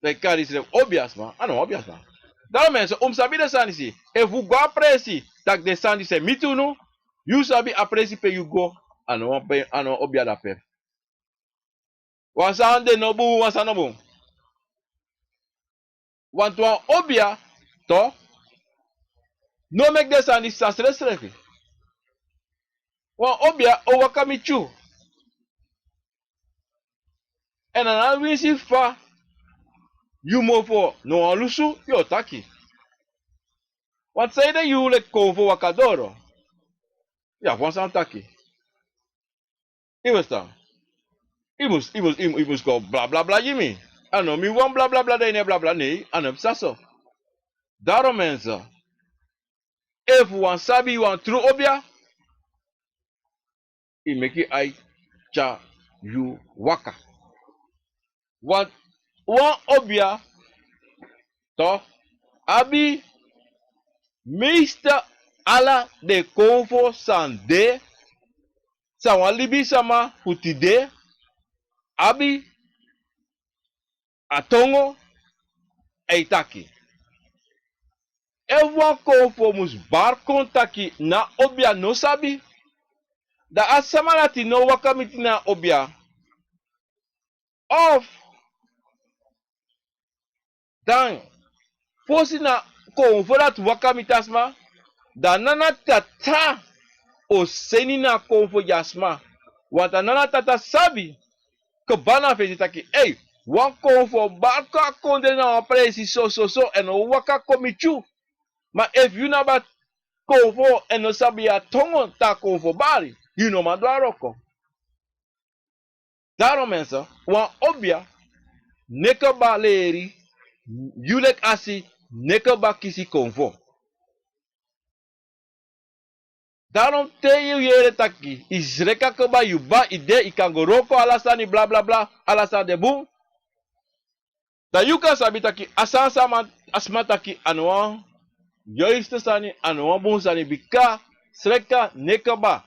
dan yu kari yusrefi obia sma, a no wan obia sma. Daarom mensen, un mus sabi den sani disi. Efu un go a presi, taki den sani disi e miti unu, yu sabi a presi pe yu go, a no wan pe, a no wan obia dape. Wan sani de no bun, wan sani no bun. Wantu wan obia, to, no meki den sani disi srefsrefi. Wan obia o waka miti yu. Èn a no winsi fa yu mofo no wani lusu, yu o taki. Wantu sanede yu leki konfo waka doro? Yu abi wan sani taki. Yu e ferstan? Yu mus, yu mus, yu mus, yu mus kon blablabla gi mi. A no mi wani blablabla, dan yu no e blabla, nee, a no e psa so. Daarom mensen, efu wan sabi, wan tru obia, yu meki ai tyari yu waka. Wan, wan obia, to, abi meeste ala den konfo san de, san wan libisama fu tide abi, a tongo e taki. Efu wan konfo mus bari kon taki na obia no sabi, dan a sama dati no waka miti na obia. Of dan fosi na konfo dati waka miti a sma, dan nana tata o seni na konfo gi a sma. Wantu a nana tata sabi kba na fesi taki, ei, wan konfo bari kon a kondre na wan presi so, so, so, èn o waka kon miti yu. Ma efu yu no abi a konfo èn no sabi a tongo, dan a konfo bari, yu no man du a wroko. Daarom mensen, wan obia no e kba leri, yu leki asi no e kba kisi konfo. Daarom te yu yere taki yu sreka kba, yu kba, yu de, yu kan go wroko, ala sani blablabla, ala sani de bun. Dan yu kan sabi taki a sani san a sma taki a no wan yoiste sani, a no wan bun sani, bika sreka no e kba.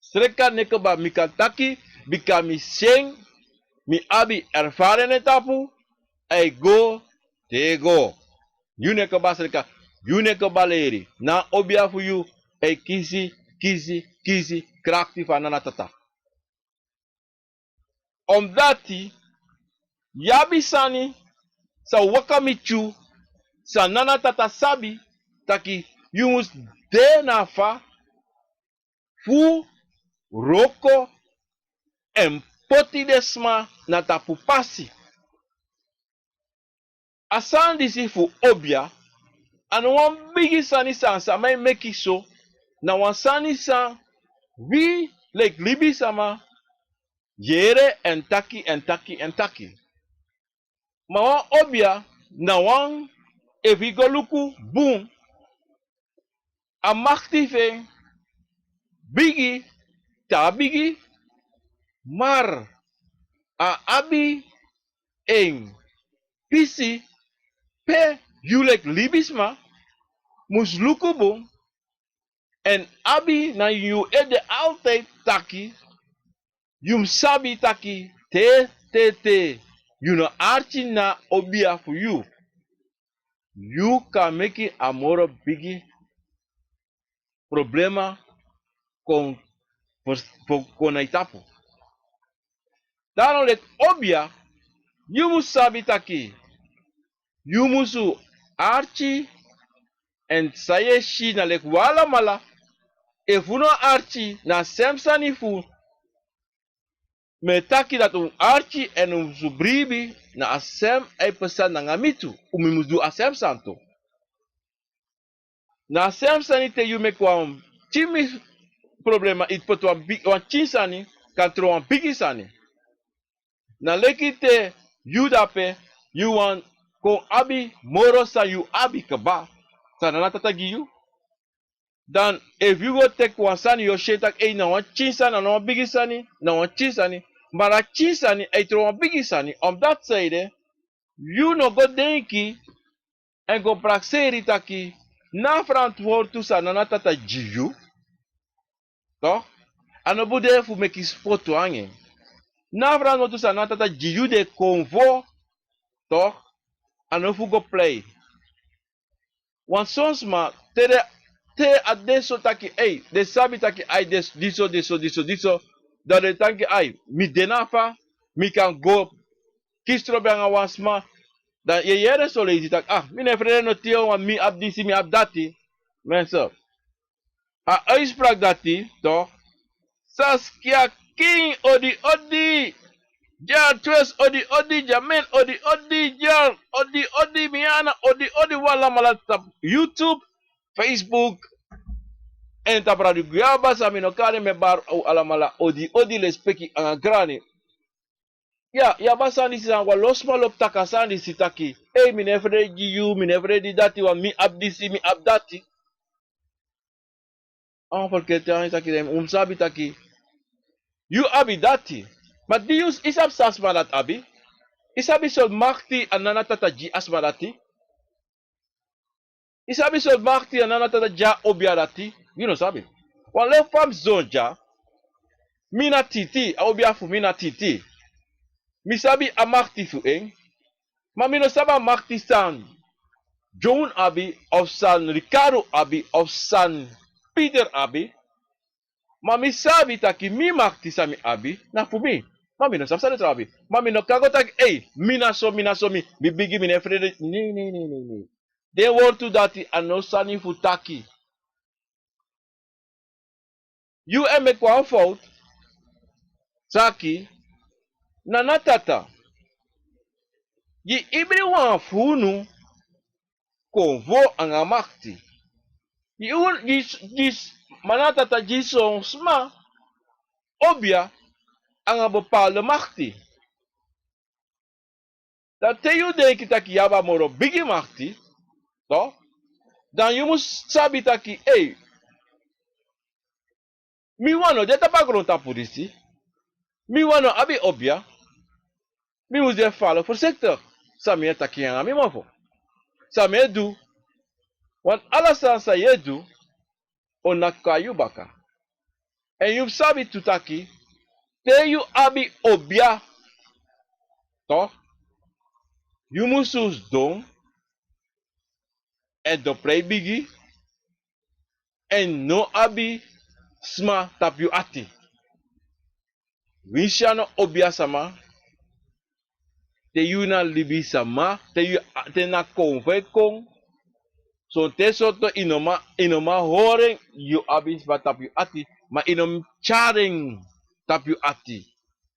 Sreka no e kba, mi kan taki, bika mi si en, mi abi ervaring na en tapu, a e go te go. Yu no e kba sreka, yu no e kba leri, na obia fu yu e kisi, kisi, kisi krakti fu a nana tata. Omdati yu abi sani san waka miti yu, san nana tata sabi taki yu mus de na fa fu wroko èn poti den sma na tapu pasi. A sani disi fu obia, a no wan bigi sani san sama e meki so, na wan sani san wi leki libisama yere èn taki, èn taki, èn taki. Ma wan obia na wan, efu yu go luku bun, a makti fu en bigi, te a bigi, maar a abi en pisi pe yu leki libisma mus luku bun èn abi na yu ede altijd taki, yu mus sabi taki te, te, te yu no arki na obia fu yu, yu kan meki a moro bigi problema kon, kon na yu tapu. Daarom leki obia, Yu mus sabi taki yu musu arki, èn san yu e si na leki wan alamala. Efu no arki na a sem sani fu mi e taki dati un arki èn un musu bribi, na a sem e pasa nanga mi tu. Un mi musu du a sem sani tu. Na a sem sani te yu meki wan pikin problema, yu poti wan pikin sani kan tron wan bigi sani. Na leki te yu dape, yu wani kon abi moro san yu abi kaba, san Nana Tata gi yu. Dan efu yu go teki wan sani yu o si en taki ei, na wan pikin sani, na no wan bigi sani, na wan pikin sani. Ma na a pikin sani e tron wan bigi sani. Omdati san ede, yu no go denki èn go prakseri taki na a frantwortu san Nana Tata gi yu. Tok, a no bun de fu meki spotu nanga en. Na a frantwortu san Nana Tata gi yu de konfo. Tok, a no fu go plei. Wan son sma te den, te a de so taki ei, den sabi taki ai, den disi so, disi so, disi so, disi so. Dan den taki ai, mi de na fa mi kan go kisi trobi nanga wan sma. Dan yu e yere so leisi taki ah, mi no e frede noti, wan mi abi disi, mi abi dati. Mensen, a uitspraak dati, tok. Saskia King, odi odi. Jar Twes, odi odi. Jamin, odi odi. Jar, odi odi. Miana, odi odi. Un alamala tapu YouTube, Facebook, èn tapu Radio Guyaba, san mi no kari mi bari, un alamala odi odi, lespeki nanga grani. Ya, yu abi a sani disi, san wan lo sma lobi taki a sani disi taki ei, mi no e frede gi yu, mi no e frede dati, wan mi abi disi, mi abi dati. A wan ferketi sani taki den, un mus sabi taki yu abi dati. Ma di yu, yu sabi san a sma dati abi? Yu sabi sortu makti a Nana Tata gi a sma dati? Yu sabi sortu makti a Nana Tata gi a obia dati? Yu no sabi. Wan lefu fa mi sidon dya, mi na Titi, a obia fu mi na Titi. Mi sabi a makti fu en. Ma mi no sabi a makti san John abi, of san Ricardo abi, of san Peter abi. Ma mi sabi taki mi makti san mi abi na fu mi. Ma mi no sabi san den tra abi. Ma mi no kan go taki ei, mi na so, mi na so, mi, mi bigi, mi no e frede. Nei, nei, nei, nei, nei. Den wortu dati a no sani fu taki. Yu e meki wan fowtu. Taki Nana Tata gi ibri wan fu unu konfo nanga makti. Gi, gi, gi, ma Nana Tata gi son sma obia nanga bepaalde makti. Dan te yu denki taki yu abi a moro bigi makti, tok, dan yu mus sabi taki ei, mi wan no de tapu a grontapu disi. Mi wan no abi obia. Mi mus de fala forsiktik san mi e taki nanga mi mofo, san mi e du. Want ala sani san yu e du o naki kon na yu baka. Èn yu mus sabi tu taki te yu abi obia, tok, yu musu sidon èn doprei bigi èn no abi sma tapu yu ati. Winsi a no obia sama, te yu na libisama, te yu, te na konfo e kon, sonten sortu yu no man, yu no man hori en, yu abi sma tapu yu ati, ma yu no mus tyari en tapu yu ati.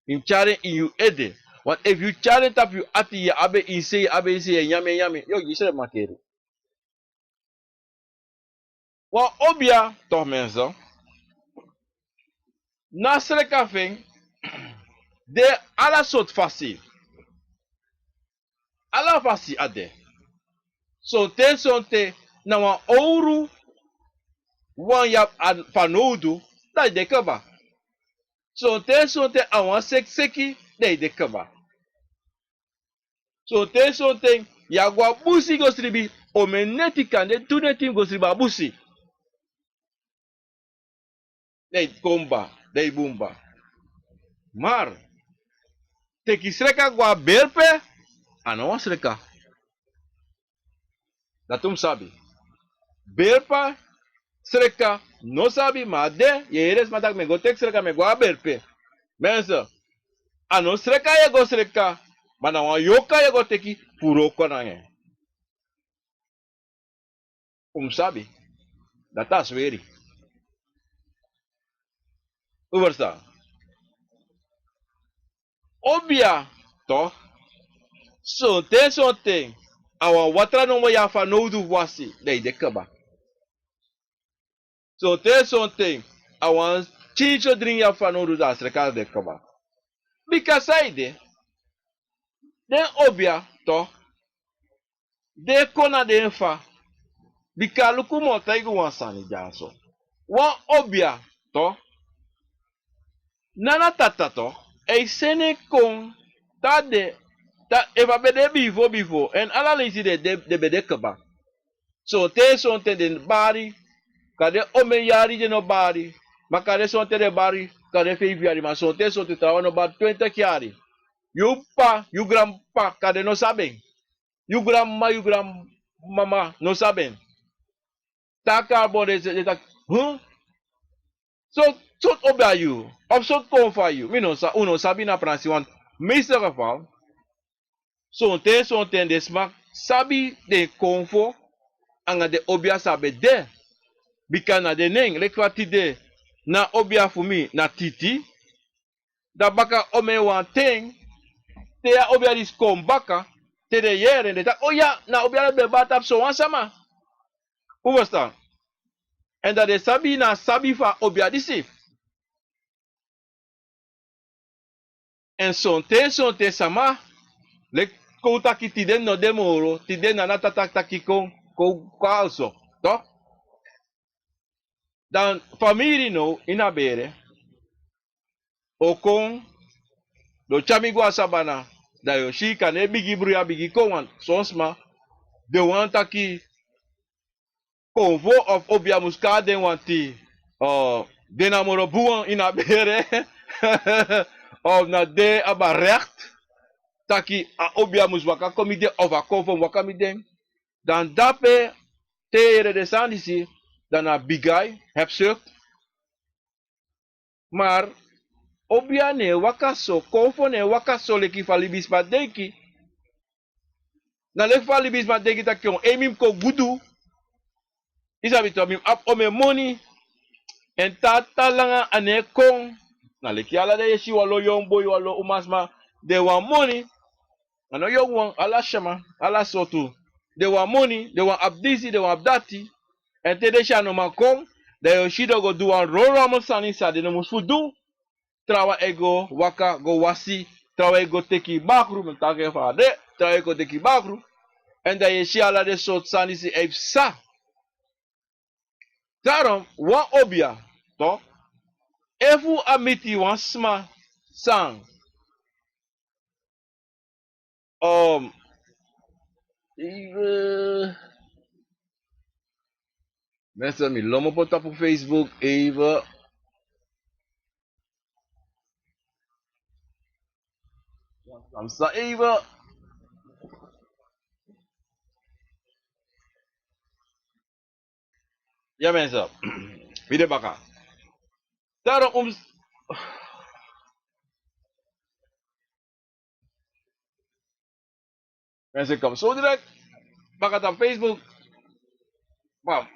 Yu mus tyari en ini yu ede. Want efu yu tyari en tapu yu ati, yu abi en ini se, yu abi en ini se, yu e nyan en, nyan en, yu o gi srefi makeri. Wan obia, toch mensen, na sreka fu en de ala sortu fasi. Ala fasi a de. Sonten sonten na wan owru wan yu abi fanowdu, dan yu de kaba. Sonten sonten a wan sekiseki, dan yu de kaba. Sonten sonten yu e go a busi go sribi, omeni neti, kande tu neti, go sribi a busi. Dan yu kon kaba, dan yu bun kaba. Maar teki sreka go a berpe, a no wan sreka. Dati un mus sabi. Berpe, sreka, no sabi, ma a de. Yu e yere sma taki mi e go teki sreka, mi e go a berpe. Mensen, a no sreka yu e go sreka. Ma na wan yoka yu e go teki fu wroko nanga en. Un mus sabi. Dati a sweri. Un ferstan? Obia, tok. Sonten sonten a wan watra nomo yu abi fanowdu fu wasi, dan yu de kaba. Sonten sonten a wan pikinso dringi yu abi fanowdu, dan a sreka de kaba. Bika san ede? Den obia, tok, den e kon na den fa. Bika luku mi o taigi un wan sani dyaso. Wan obia, tok, nana tata, tok, e seni en kon. Te a de, te a, efu a ben de bifo bifo, èn ala leisi den, den, den ben de kaba. Sonten sonten den bari, kande omeni yari den no bari. Ma kande sonten den bari, kande feifi yari, ma sonten sonten trawan no bari twenti yari. Yu p'pa, yu granp'pa, kande no sabi en. Yu granmama, yu granmama no sabi en. Te a kon na bon, den, den taki, huh? So, sortu obia yu, of sortu konfo a yu, mi no sa, un no sabi na pransi wan. Meeste geval, sonten sonten den sma sabi den konfo anga den obia san ben de. Bika na den nen, leki fa tide, na obia fu mi na Titi. Dan baka omeni wan ten, te a obia disi kon baka, te den yere en, den taki, o ya, na obia dati ben bari tapu sowan sama. Un ferstan? Èn dan den sabi na a sabi fu a obia disi. Èn sonten sonten sama, leki kon un taki tide no de moro, tide nana tata taki kon, kon, kon a oso, tok? Dan famiri now ini a bere o kon, den o tyari mi go na sabana, dan yu o si kande bigi bruya bigi kon, want son sma den wani taki konfo of obia mus kon na den wanti, eh, den na moro bun wan ini a bere, of na den abi a recht taki a obia mus waka kon miti den of a konfo mus waka miti den. Dan dape, te yu e yere den sani disi, dan na bigi hebzucht. Maar obia no e waka so, konfo no e waka so leki fa libisma denki. Na leki fa libisma denki taki, o, ei, mi mus kon gudu. Yu sabi tok, mi mus abi omeni moni. Èn te a tan langa a no e kon. Na leki ala dei yu e si wan lo yongu boi, wan lo umasma, den wani moni. A no yongu wan, ala sma, ala sortu. Den wani moni, den wani abi disi, den wani abi dati. Èn te den si a no man kon, dan yu o si den o go du wan ronron sani san den no mus fu du. Trawan e go waka go wasi, trawan e go teki bakru, mi taki en fa a de, trawan e go teki bakru. Èn dan yu e si ala den sortu sani disi e psa. Daarom, wan obia, tok, efu a miti wan sma san, um, even, mensen, mi lomo poti tapu Facebook even. Samsa even. Ya, mensen. Mi de baka. Daarom, um, mensen, kom zo direct. Baka tapu Facebook. Bam.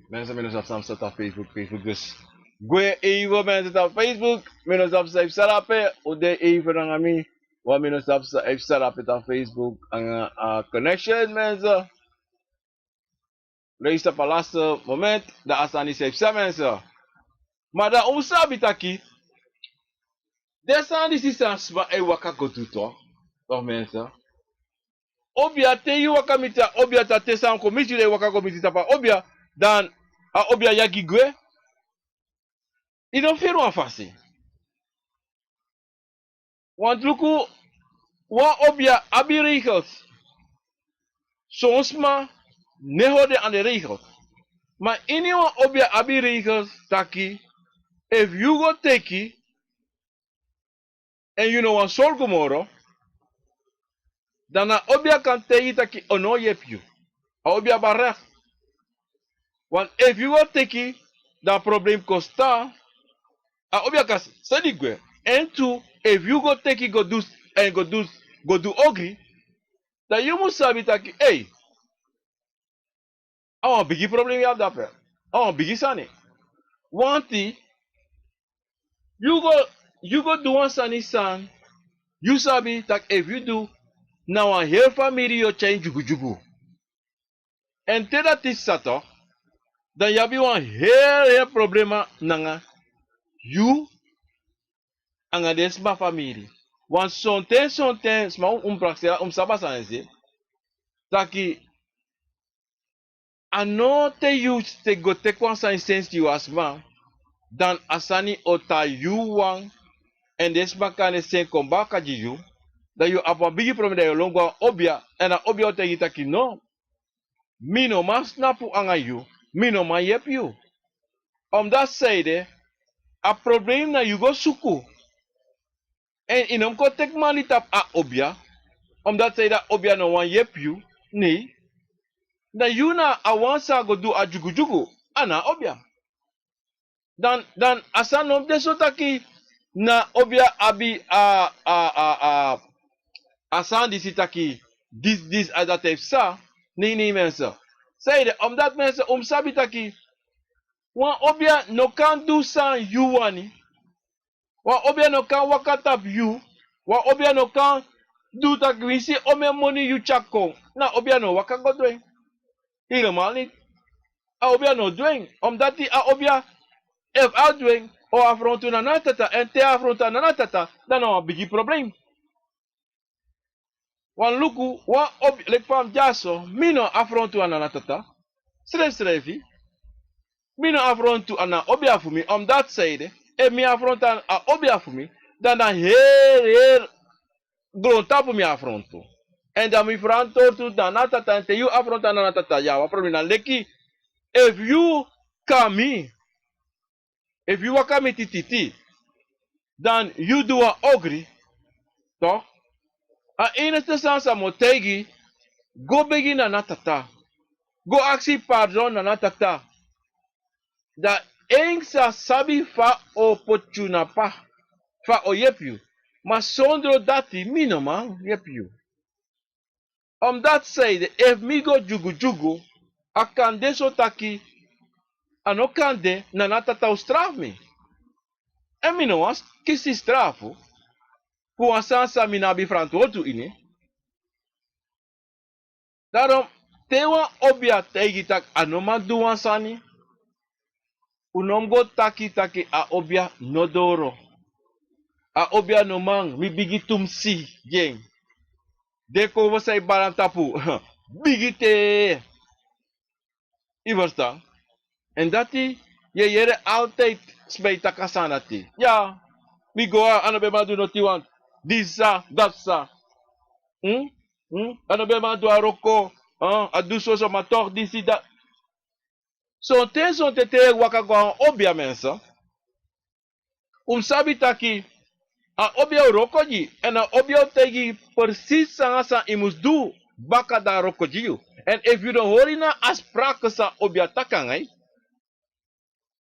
Mensen, mi no sabi san psa tapu Facebook, Facebook dus. Gwe even, mensen, tapu Facebook. Mi no sabi san psa dape, un de even nanga mi. Wan, mi no sabi san psa dape tapu Facebook, nanga a connection, mensen. Luister, pa laatste moment, dan a sani disi e psa, mensen. Ma dan un sabi taki den sani disi san sma e waka go du, tok, tok, mensen. Obia, te yu waka miti a obia, te san kon miti yu, dan yu waka go miti tapu a obia, dan a obia yagi gwe. Yu no firi wan fasi. Want luku, wan obia abi regels. Son sma no e hori den regels. Ma ini wan obia abi regels taki, efu yu go teki, èn yu no wani sorgu moro, dan a obia kan taigi yu taki a no o yepi yu. A obia abi a recht. Want efu yu go teki, dan problem kon stan. A obia kan seni gwe. En tu, efu yu go teki go du, en go du, go du ogri, dan yu mus sabi taki, ei, a wan bigi problem yu abi dape. A wan bigi sani. Wanti, yu go, yu go du wan sani san yu sabi taki efu yu du, na wan heri famiri yu o tyai ini dyugudyugu. En te dati sa tok, dan yu abi wan heri heri problema nanga yu, anga den sma famiri. Wan sonten sonten sma, un prakseri, un sabi a sani disi, taki a no te yu go teki wan sani sensi gi wan sma, dan a sani o tan yu wan, en den sma kan de sen kon baka gi yu, dan yu abi wan bigi problem, dan yu o lon go na obia, en a obia o taigi taki no, mi no man snapu anga yu, mi no man yepi yu. Omdati san ede, a problem na yu go suku. En yu no mus kon teki mali tapu a obia, omdati san ede a obia no wani yepi yu. Nei. Dan yu na a wan san go du a dyugudyugu, a na a obia. Dan, dan a sani no mus de so taki na obia abi a, a, a, a, a sani disi taki, disi, disi, a dati e psa. Nei, nei, mensen. San ede, omdati mensen, un mus sabi taki wan obia no kan du san yu wani. Wan obia no kan waka tapu yu. Wan obia no kan du taki winsi omeni moni yu tyari kon, na obia no waka go du en. Helemaal niet. A obia no du en. Omdati a obia, efu a du en, o afrontu Nana Tata, en te a afrontu Nana Tata, dan na wan bigi problem. Wan luku, wan obia, leki fa mi dyaso, mi no afrontu Nana Tata. Srefsrefi. Mi no afrontu a na obia fu mi, omdati san ede, efu mi afrontu a obia fu mi, dan na heri, heri grontapu mi afrontu. En dan mi frantwortu Nana Tata, en te yu afrontu a Nana Tata, ya, wan problem na leki, efu yu kan mi, efu yu waka miti titi, dan yu du wan ogri, toch? A enigste sani san mi o taigi, go begi Nana Tata. Go aksi pardon Nana Tata. Dan en sa sabi fa o poti yu na pa, fa o yepi yu. Ma sondro dati, mi no man yepi yu. Omdati san ede, efu mi go dyugudyugu, a kan de so taki, a no kan de, Nana Tata o strafu mi. En mi no wani kisi strafu fu wan sani san mi no abi frantwortu ini. Daarom, te wan obia taigi taki a no man du wan sani, un no mus go taki taki a obia no doro. A obia no man, mi bigi tumsi gi en. Den konfo san e bari na tapu, bigi te. Yu ferstan? En dati, yu e yere altijd sma e taki a sani dati. Ya, mi go, a no ben man du noti wan. Disi sa, dati sa. Hmm? Hmm? A no ben man du a wroko, a du soso, ma toch disi, dati. Sonten, sonten te yu e waka go na wan obia, mensen, un mus sabi taki a obia o wroko gi yu, en a obia o taigi yu precies san nanga san yu mus du baka dan a wroko gi yu. En efu yu no hori na a sprake san obia taki nanga yu,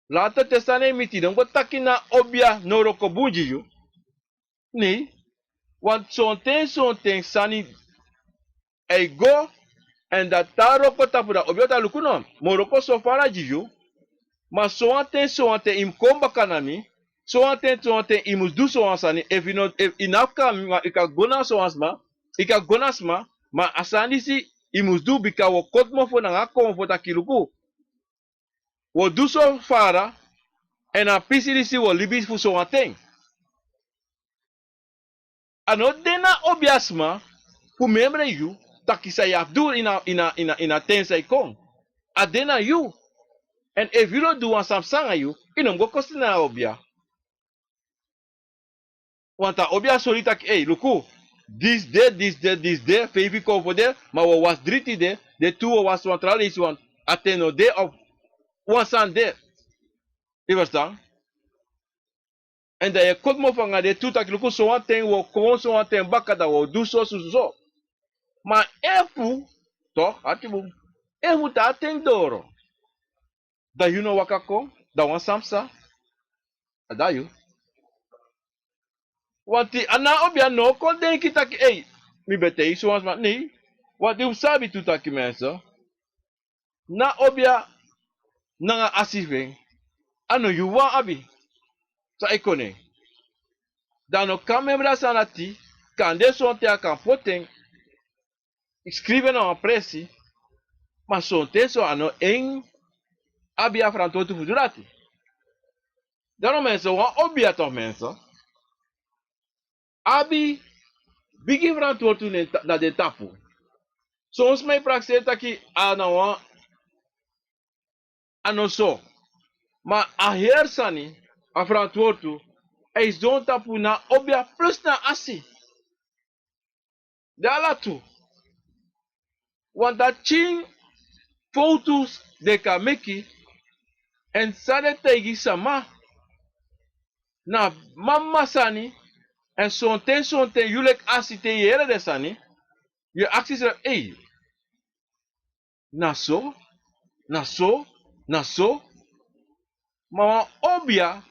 later te sani e miti, yu no mus go taki na obia no wroko bun gi yu. Nei, want sonten, sonten sani e go, en dan te a wroko tapu, dan obia o taki luku no, mi o wroko so fara gi yu, ma sowan ten, sowan ten yu mus kon baka na mi, sowan ten, sowan ten yu mus du sowan sani, efu yu no, efu yu no abi kan, ma yu kan go na sowan sma, yu kan go na sma, ma a sani disi yu mus du, bika wi o koti mofo nanga a konfo taki luku, wi o du so fara, en a pisi disi wi o libi fu sowan ten. A no de na obia sma fu memre yu taki san yu abi du ini a, ini a, ini a, ini a ten san e kon. A de na yu. En efu yu no du wan sani psa nanga yu, yu no mus go kosi na a obia. Want a obia sori taki, ei, luku, disi de, disi de, disi de, feifi konfo de, ma wi o wasi dri tide, den tu wi o wasi wan tra leisi, want a ten no de of wan sani de. Yu ferstan? En dan yu e koti mofo nanga den tu taki luku, sowan ten wi o kon, sowan ten baka dan wi o du so, so, so, so. Ma efu, toch, ati bun. Efu te a ten doro, Dan yu no waka kon, dan wan san psa, a dan yu. Wanti a na obia no kon denki taki, ei, mi ben taigi so wan sma, nei. Wanti un sabi tu taki, mensen, na obia nanga asi fu en, a no yu wan abi. San e kon na en? Dan a no kan membra san dati. Kande sonten a kan poti en, skrifi en na wan presi. Ma sonten so a no en abi a frantwortu fu du dati. Dan no, mensen, wan obia tok, mensen, abi bigi frantwortu na den tapu. Son sma e prakseri taki a na wan, a no so. Ma a heri sani, a frantwortu, a e sidon tapu na obia plus na asi. Den ala tu. Wan dati, fowtu den kan meki, èn san den taigi sama na mama sani. Èn sonten, sonten yu leki asi, te yu yere den sani, yu e aksi yusrefi, ei, na so, na so, na so. Ma wan obia,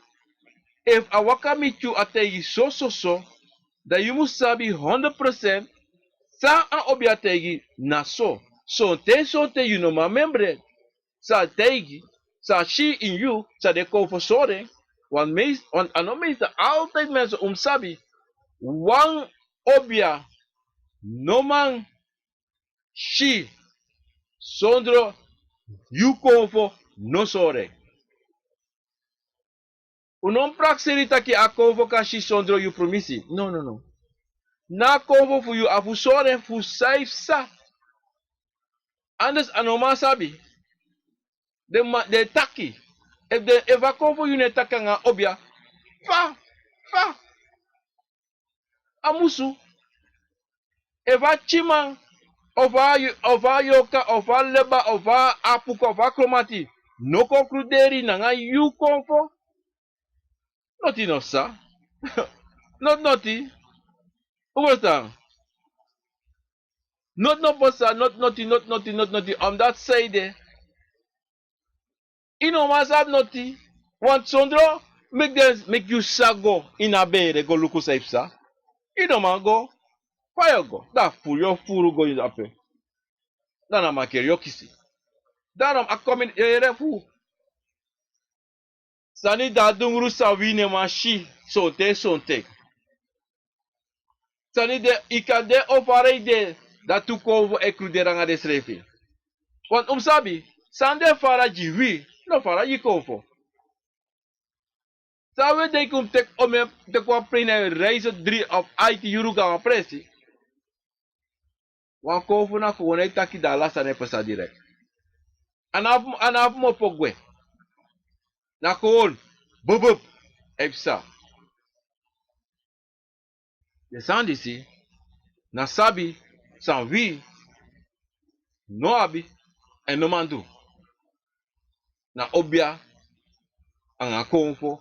efu a waka miti yu, a taigi so, so, so, dan yu mus sabi honderd procent san a obia taigi na so. Sonten, sonten yu no man memre san a taigi, san a si ini yu, san den kon fu sori en. Want meest, want a no meeste, altijd mensen, un mus sabi, wan obia no man si sondro yu konfo no sori en. Un no mus prakseri taki a konfo kan si sondro yu promisi. No, no, no. Na a konfo fu yu a fu sori en fu san yu psa. Anders a no man sabi. Den man, den e taki. Efu den, efu a konfo yu no e taki nanga obia, fa, fa a musu. Efu a timan, of a, of a yoka, of a leba, of a apuka, of a kromati no kon kruderi nanga yu konfo, noti no psa. Noti, noti. Un ferstan? Noti no psa, noti, noti, noti, noti, noti, noti. Omdat san ede, yu no man sabi noti. Want sondro meki den, meki yu sa go ini a bere go luku san yu psa, yu no man go. Fa yu o go? Dan a furu yu o furu go ini ape. Dan na makeri yu o kisi. Dan na a komi yu o yere fu sani di a dungru san wi no man si sonten sonten. Sani de, yu kan de o fara yu de, dati un konfo e kruderi nanga densrefi. Want un mus sabi, san den fara gi wi no fara gi konfo. San wi e denki un mus teki, omen, teki wan plei na yu reisi dri of aiti yuru go na wan presi. Wan konfo na kowownu e taki, dan ala sani e pasa direkt. A no abi, a no abi mopo gwe. Na kowownu, bubup, e psa. Den sani disi na sabi san wi no abi èn no man du. Na obia anga konfo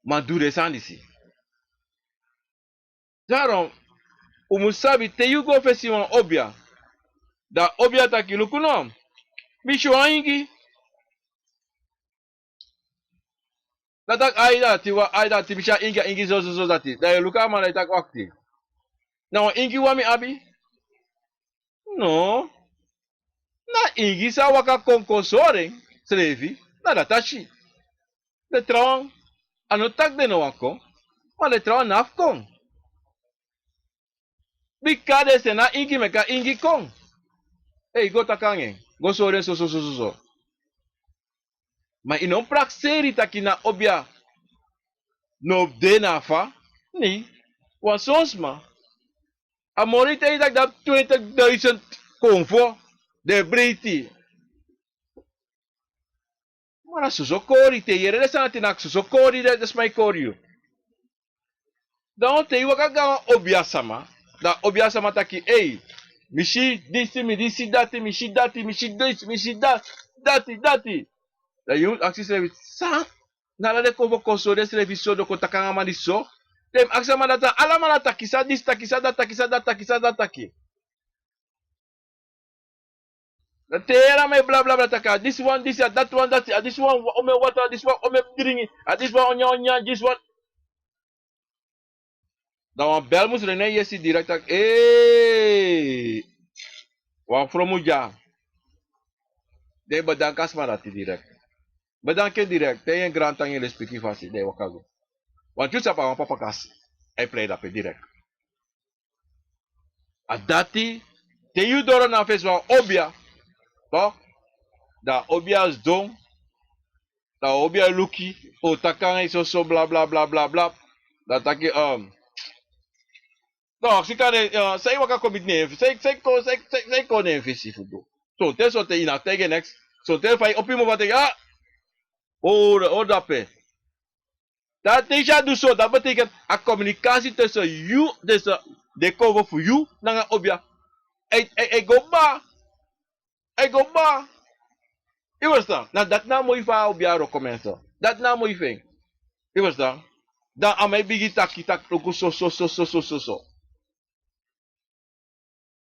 man du den sani disi. Daarom un mus sabi, te yu go fesi wan obia, dan a obia taki: Luku no, mi si wan ingi. Dan a taki: Ai, dati, wan, ai, dati, mi si a ingi, a ingi soso, soso, dati. Dan yu e luku a man, dan yu taki: Wakti, na wan ingi wan mi abi? No. Na ingi san waka kon kon sori ensrefi, na dati a si. Den trawan, a no taki den no wani kon, ma den trawan no abi kon. Bika den seni a ingi meki a ingi kon. Ei, go taki anga en, go sori en soso, soso, soso. Ma yu no mus prakseri taki na obia no de na fa. Nei, wan son sma, a moro yu taigi taki dati twintig duizend konfo den e breiti. Ma na soso kori, te yu yere den sani dati, na soso kori den sma e kori yu. Dan te yu waka go na wan obia sama, dan a obia sama taki: Ei, mi si disi, mi disi dati, mi si dati, mi si disi, mi si da-, dati, dati. Dan yu mus aksi yusrefi: San? Na ala den konfo kon sori ensrefi so, den kon taki anga a man disi so. Dan yu mus aksi a man dati: Ala man dati taki san, disi taki san, dati taki san, dati taki san, dati taki. Dan te yu yere a man e blablabla taki a disi wan disi, a dati wan dati, a disi wan omen watra, a disi wan omen dringi, a disi wan onyan onyan, disi wan. Dan wan bel mus ren na yu yesi direkt taki, ee, wan fromu dya. Den bedanki a sma dati direkt. Bedanki en direkt, te yu en grantangi en lespeki fasi, dan yu waka go. Wantu yu sabi a wan papakasi, a e prei dape direkt. A dati, te yu doro na a fesi wan obia, toch, dan a obia sidon, dan a obia luku, o taki nanga yu soso, blablabla. Dan a taki, um, no, aksi kan den, uh, san yu waka kon miti na en fesi, san yu, san yu kon, san yu, san yu, san yu kon na en fesi fu du. Sonten, sonten yu no abi taigi en neks, sonten fa yu opo yu mofu a taki, ah, o, o dape. Dan te yu si a du so, dati betekent a komunikasi tussen yu, tussen den konfo fu yu nanga obia, e, e, e go kaba. E go kaba. Yu ferstan? Na dati na a moi fu a obia wroko, mensen. Dati na a moi fu en. Yu ferstan? Dan a man e bigin taki, taki luku so, so, so, so, so, so, so.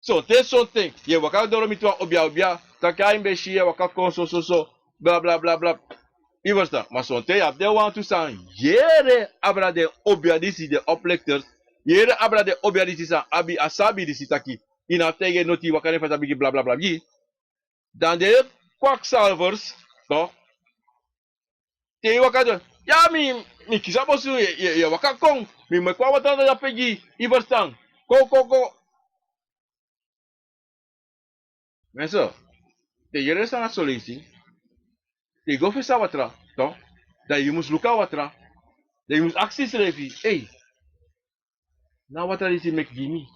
Sonten, sonten yu e waka doro miti wan obia, obia, taki a yu ben si yu e waka kon so, so, so, blablabla. Yu ferstan? Ma sonten yu abi den wantu san yere abra den obia disi, den oplichters, yere abra den obia disi san abi a sabi disi taki yu no abi taigi en noti, yu waka na en fesi a bigin blablabla gi yu. Dan den kwaksalvers, toch, te yu waka doro, ya, mi, mi kisi a bosu, yu e, yu e, yu e waka kon, mi meki wan watra dati dape gi yu, yu ferstan? Kon, kon, kon. Mensen, te yu yere san na son leisi, te yu go fesi a watra, toch, dan yu mus luku a watra, dan yu mus aksi yusrefi, ei, na a watra disi meki gi mi?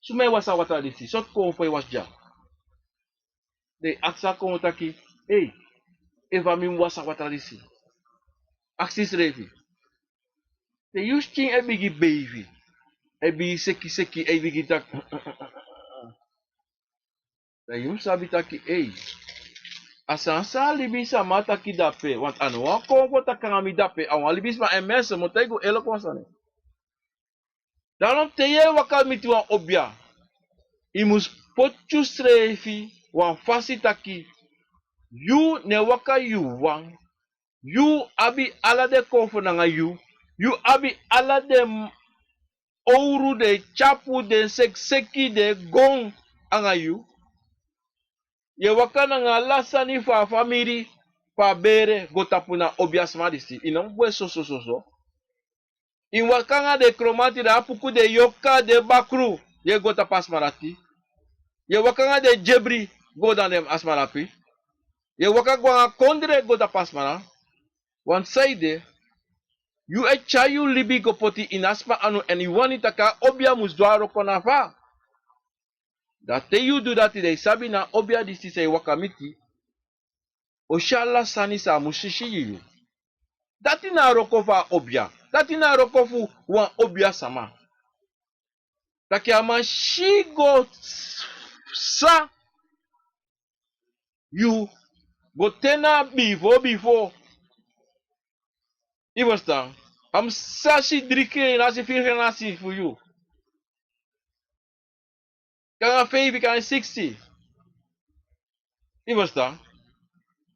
Suma e wasi a watra disi? Sortu konfo e wasi dya? Dan yu aksi a konfo taki, ei, efu a mi mus wasi a watra disi? Aksi yusrefi. Te yu skin e bigin beibi, e bigin seki seki, e bigin taki, dan yu mus sabi taki, ei, a sani san a libisama taki dape, want a no wan konfo taki nanga mi dape, a wan libisma. En mensen, mi o taigi un eerlijk wan sani. Daarom te yu e waka miti wan obia, yu mus poti yusrefi wan fasi taki yu no e waka yu wan. Yu abi ala den konfo nanga yu. Yu abi ala den owru, den tyapu, den sekiseki, den gon nanga yu. Yu e waka nanga ala sani fu a famiri, fu a bere, go tapu na obiasma disi. Yu no mus gwe so, so, so, so. Yu e waka nanga den kromanti, den apuku, den yoka, den bakru, yu e go tapu a sma dati. Yu e waka nanga den dyebri, go dan den a sma dati. Yu e waka go nanga kondre, go tapu a sma dati. Want saide, yu e tyari yu libi go poti ini a sma anu, èn yu wani taki a obia mus du a wroko na fa. Dan te yu du dati, dan yu sabi na a obia disi san yu waka miti, o si ala sani san a musu si gi yu. Dati na a wroko fu a obia. Dati na a wroko fu wan obiasma. Taki a man si go san yu go te na bifo, bifo. Yu ferstan? A mus sa si dri krin nasi, firi krin nasi fu yu. Kon nanga feifi, kon nanga siksi. Yu ferstan?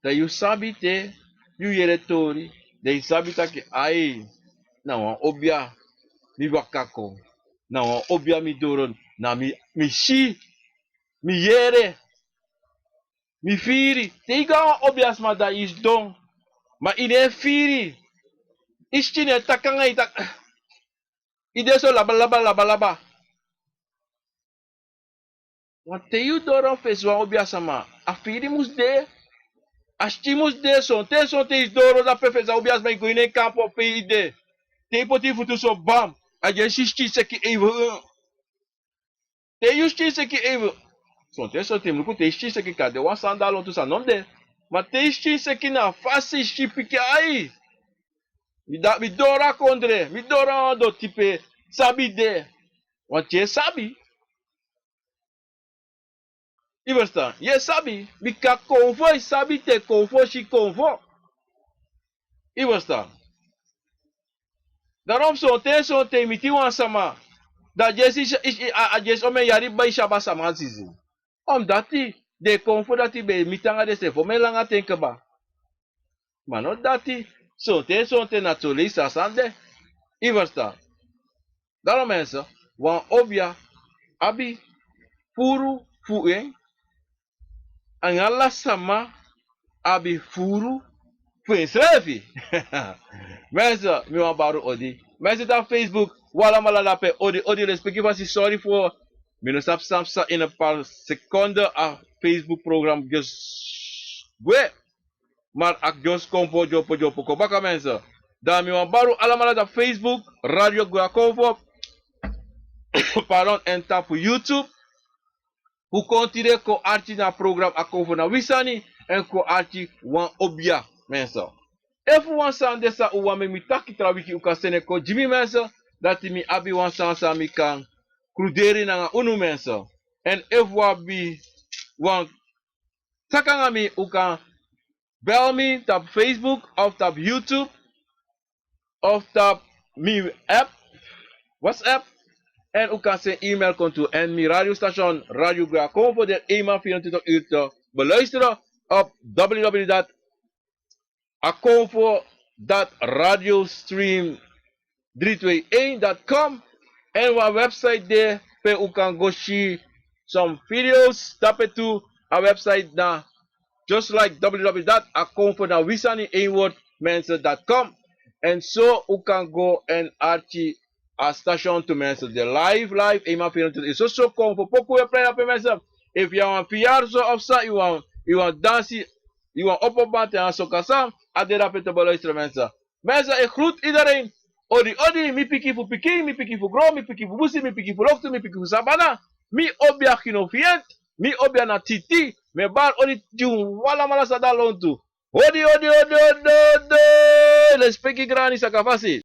Dan yu sabi te yu yere tori, dan yu sabi taki ai, na wan obia mi waka kon. Na wan obia mi doro, na mi, mi si, mi yere, mi firi. Te yu go na wan obiasma, dan yu sidon. Ma yu no e firi. Yu skin e taki nanga yu taki, yu de so laba, laba, laba, laba. Want te yu doro fesi wan obiasma, a firi mus de, a skin mus de. Sonten, sonten yu doro dape fesi a obiasma, yu go ini en kampu pe yu de. Te yu poti yu futu so, bam, a dyesi skin seki even. Te yu skin seki even. Sonten, sonten mi luku te yu skin seki, kan de wan sani, dan lontu sani no mus de. Ma te yu skin seki, na fasi yu skin piki ai. Mi da, mi doro a kondre, mi doro a wan doti pe sabi de. Want yu e sabi. Yu ferstan? Yu e sabi. Bika konfo e sabi te konfo si konfo. Yu ferstan? Daarom sonten, sonten yu miti wan sama, dan a dyesi, a, a dyesi omen yari bai si a sama sisi. Omdati den e kon fu dati ben e miti nanga den srefi omen langa ten kaba. Ma no dati, sonten sonten na tolei san a sani de. I ferstan? Daro mense, wan obia abi furu fu en, anga ala sama abi furu fu ensrefi. Mense, mi wani bari un odi. Mense, tapu Facebook, un alamala dape, odi, odi, lespeki fasi, sori fu mi no sabi san psa ini a par sekonde, a Facebook program just gwe. Ma a kon fu dyompo dyompo kon baka, mense. Dan mi wani bari un alamala tapu Facebook, Radio Gwe Akomfo, pardon, èn tapu YouTube. Fu kon tide kon arki na a program Akomfo na wi sani, èn kon arki wan obia, mense. Efu wan sani de san un wani meki mi taki tra wiki, un kan seni en kon gi mi, mense. Dati mi abi wan sani san mi kan kruderi nanga unu, mense. Èn efu un abi wan sani nanga mi, un kan bel mi tapu Facebook of tapu YouTube of tapu mi app, WhatsApp. Èn un kan seni email kon tu. Èn mi radiostation, Radio Gwe Akomfo, de eenmaal vierentwintig uur te beluisteren op w w w dot akomfo dot radiostream drie twee een dot com. Èn wan website de pe un kan go si some videos dape tu. A website na just like w w w dot akomfo na wi sani, één woord, mensen, dot com. Èn so un kan go èn arki a station tu, mensen, de live, live, eenmaal vierentwintig uur. So, so kon fu poku we prei dape, mensen. Efu yu wani verjaardag of san, yu wani, yu wani dansi, yu wani opo banten, a so kan san, a de dape te beluisteren, mensen. Mensen, ik groet iedereen. Odi, odi, mi pikin fu pikin, mi pikin fu gron, mi pikin fu busi, mi pikin fu loktu, mi pikin fu sabana. Mi obia Gino Fient, mi obia na Titi. Mi e bari odi gi un alamala san de na lontu. Odi, odi, odi, odi, odi. Lespeki, grani, saka fasi.